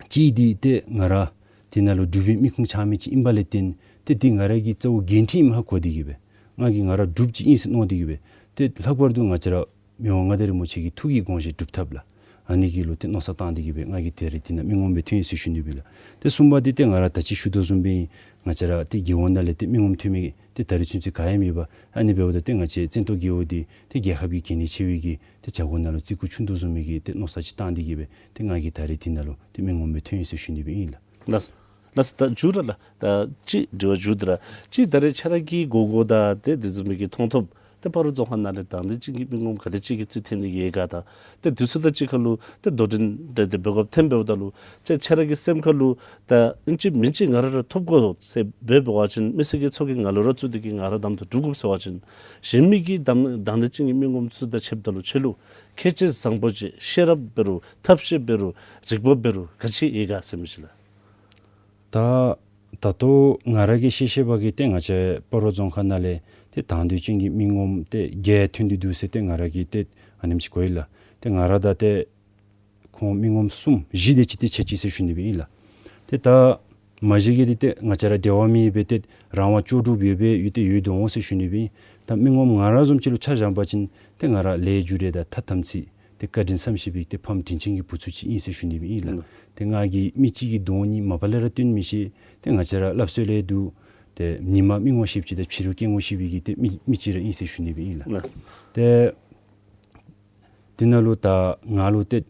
གཅིག་འདི་ཏེ་ང་ར་དེ་ནང་ལུ་འབྲུག་པའི་མི་ཁུངས་ཆགས་མི་ཅིག་ཨིན་པ་ལས་བརྟེན་ཏེ་འདི་ང་ར་གི་གཙོ་བོ་འགན་འཁྲི་ཨིནམ་ཧ་གོ་སྟེ་གི་སྦེ་ང་གིས་ང་ར་འབྲུགཔ་ཅིག་ཨིན་ཟེར་མནོ་སྟེ་གི་སྦེ་ཏེ་ལྷག་པར་དུ་ང་བཅས་ར་མི་དབང་མངའ་བདག་རིན་པོ་ཆེ་གི་ཐུགས་ཀྱི་དགོངས་བཞེད་སྒྲུབ་ཐབས་ལགས། ཨ་ནི་གི་ལུ་ཏེ་མནོ་བསམ་བཏང་སྟེ་གི་སྦེ་ང་གིས་ད་རེས་དེ་ནང་མི་ངོམ་སྦེ་ཐོན་ཡི་ཟེར་ཞུ་ནི་སྦེ་ལགས། ཏེ་གསུམ་པ་འདི་ཏེ་ང་ར་ད་ཅི་ཞུ་དོ་བཟུམ་སྦེ་ང་བཅས་ར་ཏེ་རྒྱལ་ཡོངས་ནང་ལས་ཏེ་མི་ངོམ་ཐོན་མི་ཏེ་ད་རེས་ཚུན་ཚོད་ག་ཡང་མེད་པ། ཨ་ནི་འབདཝ་ད་ཏེ་ང་བཅས་བཙན་ཏོ་རྒེད་འོག་འདི་ཏེ་རྒྱལ་ཁབ་ཀྱི་གལ་གནད་ཆེ་བའི་གི་ཏེ་བྱ་སྒོ་ནང་ལུ་བརྩི་བཀུར་ཆུང་དུ་བཟུང་མི་གི་ཏེ་མནོ་བསམ་ཅིག་བཏང་སྟེ་གི་སྦེ་ཏེ་ང་གིས་ད་རེས་དེ་ནང་ལུ་ཏེ་མི་ངོམ་སྦེ་ཐོན་ཡི་ཟེར་ཞུ་ནི་སྦེ་ཨིན་ལགས། ལགས། ལགས། ད་མཇུག་ར་ལགས། ད་ཅིག་དྲི་བ་མཇུག་དེ་ར་ཅིག་ད་རེས་ཁྱེད་ར་གི་གོ་གོཝ་དང་ཏེ་དེ་བཟུམ་མའི་གི་མཐོང་ཐོབ་ཏེ་སྤ་རོ་རྫོང་ཁག་ནང་ལས་དང་འདོད་ཅན་གྱི་མི་ངོམ་ག་དེ་ཅིག་གི་རྩིས་ཐོན་ནི་གི་ཡོད་ག་དང་ཏེ་དུས་ཚོད་དང་གཅིག་ཁར་ལུ་ཏེ་དོ་འགྲན་འདྲ་ཏེ་འབད་དགོཔ་ཐོནམ་འབདཝ་ད་ལུ་ཏེ་ཁྱེད་ར་གི་སེམས་ཁར་ལུ་ད་ཨིན་ཅི་མིན་ཅི་ང་ར་ར་ཐོབ་དགོ་ཟེར་འབད་འབད་བ་ཅིན་མི་སེར་གྱི་ཚོགས་རྒྱན་ང་ལུ་ར་བཙུགས་ཏེ་གི་ང་ར་གདམ་འཐུ་གྲུབ་དགོ་ཟེར་བ་ཅིན་གཞན་མི་གི་དང་དང་འདོད་ཅན་གྱི་མི་ངོམ་ཚུ་དང་ཕྱདཔ་ད་ལུ་ཁྱེད་ལུ་ཁྱད་ཆོས་བཟང་པོ་ཅིག་ཤེས་རབ་འབད་རུང་ཐབས་ཤེས་འབད་རུང་རིག་པ་འབད་རུང་ག་ཅི་ཡོད་ག་ཟེར་མི་ཅིག་ལགས། ད་ད་ལྟོ་ང་ར་གིས་ཤེས་ཤེས་པ་གིས་ཏེ་ང་བཅས་སྤ་རོ་རྫོང་ཁག་ནང་ལས་ཏེ་དང་འདོད་ཅན་གྱི་མི་ངོམ་ཏེ་བརྒྱད་ཐོན་ཏེ་འདུག་ཟེར་ཏེ་ང་ར་གིས་ཏེ་ཨ་ནེམ་ཅིག་གོ་ཡི་ལགས། ཏེ་ང་ར་དང་ཏེ་ཁོང་མི་ངོམ་གསུམ་བཞི་དེ་ཅིག་ཏེ་ཕྱད་ཅི་ཟེར་ཞུ་ནི་སྦེ་ཨིན་ལགས། ཏེ་ད་མ་གཞི་གི་འདི་ཏེ་ང་བཅས་ར་འབྲེལ་བ་མེད་པའི་ཏེ་རང་དབང་ལྕོགས་གྲུབ་ཡོད་པའི་ཡོད་ཏེ་ཡོད་དོ་འོང་ཟེར་ཞུ་ནི་སྦེ་ཨིན། ད་མི་ངོམ་ང་ར་བཟུམ་ཅིག་ལུ་ཆ་བཞག་པ་ཅིན་ཏེ་ང་ར་ལས་རྒྱུ་རེ་དང་ཐ་དམ་ཚིག་ཏེ་བཀའ་དྲིན་བསམ་ཤེས་པའི་ཏེ་ཕམ་དྲིན་ཅན་གྱི་བུ་ཚུ་ཅིག་ཨིན་ཟེར་ཞུ་ནི་སྦེ་ཨིན་ལགས། ཨུམ། ཏེ་ང་གིས་མི་གཅིག་གི་གདོང་གཉིས་མ་པ་ལས་ར་སྟོན་མི་ཤེས། ཏེ་ང་བཅས་ར་སླབ་སྲོལ་ལས་འདུག། ཏེ་ཉི་མ་མི་ངོ་ཤེསཔ་ཅིག་དང་ཕྱི་རུ་སྐྱེ་ངོ་ཤེས་པའི་གི་ཏེ་མི་མི་གཅིག་ར་ཨིན་ཟེར་ཞུ་ནི་སྦེ་ཨིན་ལགས། ལགས། ཏེ་དེ་ནང་ལུ་ད་ང་ལུ་ཏེ་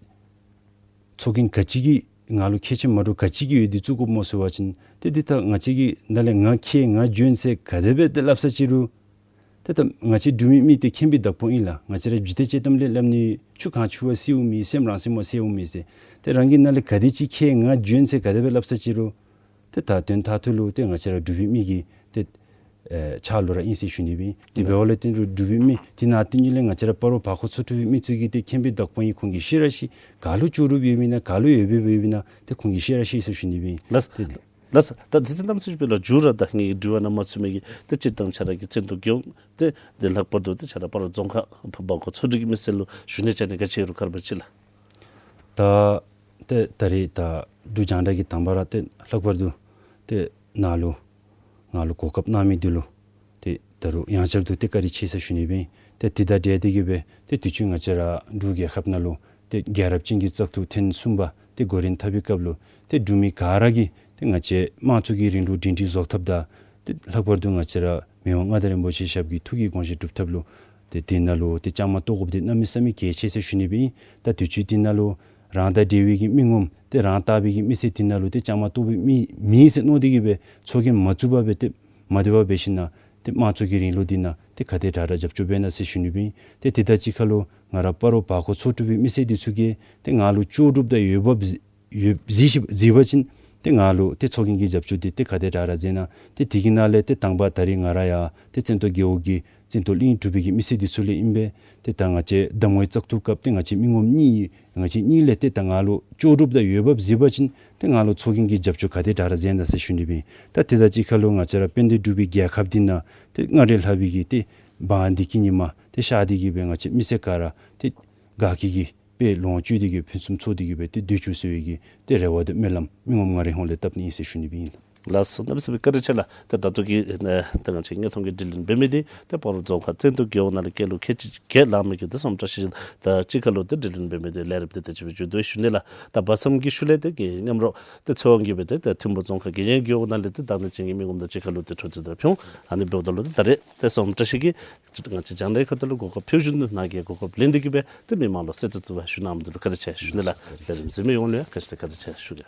ཚོགས་རྒྱན་ག་ཅི་གིས་ང་ལུ་ཁྱད་ཆོས་མ་འདྲཝ་ག་ཅི་གིས་ཡོད་དེ་བཙུགས་དགོཔ་སྨོ་ཟེར་བ་ཅིན་ཏེ་འདི་ད་ང་བཅས་ཀྱི་ནང་ལས་ང་མཁས་ང་འཇོན་ཟེར་ག་དེ་སྦེ་ཏེ་སླབ་ས་ཅིག་རུང་ཏེ་ད་ང་བཅས་འབྲུག་མི་མི་ཏེ་མཁྱེན་པའི་བདག་པོ་ཨིན་ལགས། ང་བཅས་ར་འཇིག་རྟེན་སྤྱོད་གཏམ་ལས་སླབ་ནི་ཆུ་གང་ཆུ་བ་བསིལཝ་མེད། སེམས་རང་སེམས་མ་བསིལཝ་མེད་ཟེར། ཏེ་རང་གི་ནང་ལས་ག་དེ་ཅིག་མཁས་ང་འཇོན་ཟེར་ག་དེ་སྦེ་སླབ་ས་ཅིག་རུང་ཏེ་ད་དོན་མཐའ་མཇུག་ལུ་ཏེ་ང་བཅས་ར་འབྲུག་པའི་མི་གི་ཏེ་ཨེ་ཕྱག་ལུ་ར་ཨིན་ཟེར་ཞུ་ནི་སྦེ་ཨིན། དེ་འབདཝ་ལས་བརྟེན་རུང་འབྲུག་པའི་མི་དེ་ནང་དེ་ཉིད་ལས་ང་བཅས་ར་སྤ་རོ་བར་སྐོར་ཚུ་འབྲུག་པའི་མི་ཚུ་གིས་ཏེ་མཁྱེན་པའི་བདག་པོ་ཨིན། ཁོང་གིས་ཤེས་ར་ཤེས། ག་ལུ་ལྕོགས་གྲུབ་ཡོདཔ་ཨིན་ན་ག་ལུ་འོས་འབབ་ཡོདཔ་ཨིན་ན་ཏེ་ཁོང་གིས་ཤེས་ར་ཤེས་ཟེར་ཞུ་ནི་སྦེ་ཨིན། ལགས། ཏེ་ལགས། ད་དེ་ཚེ་གནམ་མེད་ས་མེད་ལུ་མཇུག་ར་ད་ངེ་གི་དྲི་བ་ནང་མ་ཚུད་མི་གི་ཏེ་སྤྱིར་བཏང་ཁྱེད་ར་གི་བཙན་ཏོ་རྒེད་འོག་ཏེ་དེ་ལྷག་པར་དུ་ཏེ་ཁྱེད་ར་སྤ་རོ་རྫོང་ཁག་བར་སྐོར་ཚུ་འབྲུག་གི་མི་སེར་ལུ་ཞུ་ནི་ཅིག་ནི་ག་ཅི་ཡོད་རུང་ག་ར་འབད་ཅི་ལགས། ད་ཏེ་ད་རེས་ད་འབྲུག་རྒྱང་བསྒྲགས་ཀྱི་དང་པ་ར་ཏེ་ལྷག་པར་དུ་ཏེ་ནཱ་ལུ་ང་ལུ་གོ་སྐབས་གནང་མི་འདི་ལུ་ཏེ་ད་རུང་ཡང་བསྐྱར་དུ་ཏེ་བཀའ་དྲིན་ཆེ་ཟེར་ཞུ་ནི་སྦེ་ཨིན། ཏེ་དེ་དང་འབྲེལ་ཏེ་གི་སྦེ་ཏེ་དུས་ཅི་ང་བཅས་ར་འབྲུག་རྒྱལ་ཁབ་ནང་ལུ་ཏེ་རྒྱལ་རབས་ཅན་གྱི་བཙག་འཐུ་ཐེངས་གསུམ་པ་ཏེ་འགོ་འདྲེན་འཐབ་པའི་སྐབས་ལུ་ཏེ་འབྲུག་མི་ག་ར་གིས་ཏེ་ང་བཅས་དམངས་གཙོ་གི་རིང་ལུགས་སྒྲིང་སྒྲིང་བཟོ་ཐབས་དང་ཏེ་ལྷག་པར་དུ་ང་བཅས་ར་མི་དབང་མངའ་བདག་རིན་པོ་ཆེ་ཞབས་ཀྱི་ཐུགས་ཀྱི་དགོངས་བཞེད་སྒྲུབ་ཐབས་ལུ་ཏེ་དེ་ནང་ལུ་ཏེ་བཅའ་མར་གཏོགས་དགོཔ་འདི་གནམ་མེད་ས་མེད་གལ་ཆེ་ཟེར་ཞུ་ནི་སྦེ་ཨིན། ད་དུས་ཅི་དེ་ནང་ལུ་རང་དང་འབྲེལ་བའི་གི་མི་ངོམ་ཏེ་རང་བཏགས་པའི་གི་མི་སེར་དེ་ནང་ལུ་ཏེ་བཅའ་མར་གཏོགས་པའི་མི་མེད་ཟེར་མནོ་སྟེ་གི་སྦེ་ཚོགས་རྒྱན་མ་བཙུགས་པར་སྦེ་ཏེ་མ་སྡོད་པར་འབད་ཞིན་ན་ཏེ་དམངས་གཙོ་གི་རིང་ལུགས་འདི་ནང་ཏེ་ག་དེ་དྲག་དྲག་རྒྱབ་སྐྱོར་འབད་གནང་ཟེར་ཞུ་ནི་སྦེ་ཨིན། ཏེ་དེ་དང་གཅིག་ཁར་ལུ་ང་ར་སྤ་རོ་བར་སྐོར་ཚུ་འབྲུག་པའི་མི་སེར་འདི་ཚུ་གིས་ཏེ་ང་ལུ་ལྕོགས་གྲུབ་དང་འོས་འབབ་གཟིགས་ཡོད་གཟིགས་ཤིག་གཟིགས་པ་ཅིན་ཏེ་ང་ལུ་ཏེ་ཚོགས་རྒྱན་གྱི་རྒྱབ་སྐྱོར་འདི་ཏེ་ག་དེ་དྲག་དྲག་མཛད་གནང་། ཏེ་དེ་གི་ནང་ལས་ཏེ་དང་པ་ད་རེས་ང་ར་ཡང་ཏེ་བཙན་ཏོ་རྒེད་འོག་གི་བཙན་ཏོ་གླིང་འབྲུག་པའི་གི་མི་སེར་འདི་ཚུ་ལས་ཨིན་པས། ཏེ་ད་ང་བཅས་གདམ་ངོའི་བཙག་འཐུ་སྐབས་ཏེ་ང་བཅས་མི་ངོམ་གཉིས་ང་བཅས་གཉིས་ལས་ཏེ་ད་ང་ལུ་ལྕོགས་གྲུབ་དང་འོས་འབབ་གཟིགས་པ་ཅིན་ཏེ་ང་ལུ་ཚོགས་རྒྱན་གྱི་རྒྱབ་སྐྱོར་ག་དེ་དྲག་དྲག་མཛད་གནང་ཟེར་ཞུ་ནི་སྦེ་ཨིན། ད་དེ་དང་གཅིག་ཁར་ལུ་ང་བཅས་ར་དཔལ་ལྡན་འབྲུག་པའི་རྒྱལ་ཁབ་འདི་ནང་ཏེ་སྔར་ལས་ལྷག་པའི་གི་ཏེ་འབངས་བདེ་སྐྱིད་ཉི་མ་ཏེ་ཤར་ཏེ་གི་སྦེ་ང་བཅས་མི་སེར་ག་ར་ཏེ་དགའ་སྐྱིད་ཀྱི་དཔལ་ལོངས་སྤྱོད་དེ་གི་ཕུན་སུམ་ཚོགས་ཏེ་གི་སྦེ་ཏེ་སྡོད་བཅུག་ཟེར་བའི་གི་ཏེ་རེ་བ་དང་སྨོན་ལམ་མི་ངོམ་ང་རའི་ཧོངས་ལས་བཏབ་ནི་ཨིན་ཟེར་ཞུ་ནི་སྦེ་ཨིན། ལགས་སོ། གནམ་མེད་ས་མེད་བཀའ་དྲིན་ཆེ་ལགས། ཏེ་ད་ལྟོ་གི་ཨེ་ཏེ་ང་བཅས་དངོས་མཐོང་གི་དྲི་ལན་འབད་མི་འདི་ཏེ་སྤ་རོ་རྫོང་ཁག་བཙན་ཏོ་རྒེད་འོག་ནང་ལས་སྐལ་ལུ་ཁལ་གཅིག་བརྒྱད་ལང་མི་གི་ཏེ་སོ་ནམ་བཀྲ་ཤིས་དང་གཅིག་ཁར་ལུ་ཏེ་དྲི་ལན་འབད་མི་འདི་ལས་རིམ་འདི་ཏེ་ཅིག་སྦེ་མཇུག་བསྡུ་ཞུ་ནི་ལགས། ད་བར་མཚམས་ཀྱི་ཤུལ་ལས་ཏེ་ངེའི་མཉམ་རོགས་ཏེ་ཚེ་དབང་གིས་སྦེ་ཏེ་ཏེ་ཐིམ་ཕུ་རྫོང་ཁག་གི་ཡན་རྒེད་འོག་ནང་ལས་ཏེ་དང་འདོད་ཅན་གྱི་མི་ངོམ་དང་གཅིག་ཁར་ལུ་ཏེ་འཕྲོ་མཐུད་དེ་ཕུལ་འོང་། ཨ་ནི་འབདཝ་ད་ལུ་ཏེ་ད་རེས་ཏེ་སོ་ནམ་བཀྲ་ཤིས་ཀྱིས་ང་བཅས་རྒྱང་བསྒྲགས་ཁ་ཐུག་ལུ་གོ་སྐབས་ཕུལ་བཞིན་དུ་ནཱ་གིས་གོ་སྐབས་ལེན་ཏེ་གི་སྦེ་ཏེ་མི་མང་ལུ་གསལ་སྟོན་ཚུ་འབད་ཞུ་གནངམ་འདི་ལུ་བཀའ་དྲིན་ཆེ་ཞུ་ནི་ལགས། ལས་རིམ་གཟིགས་མི་ཡོངས་ལུ་ཡང་བཀའ་དྲིན་ཆེ་བཀའ་དྲིན་ཆེ་ཞུ་གེ།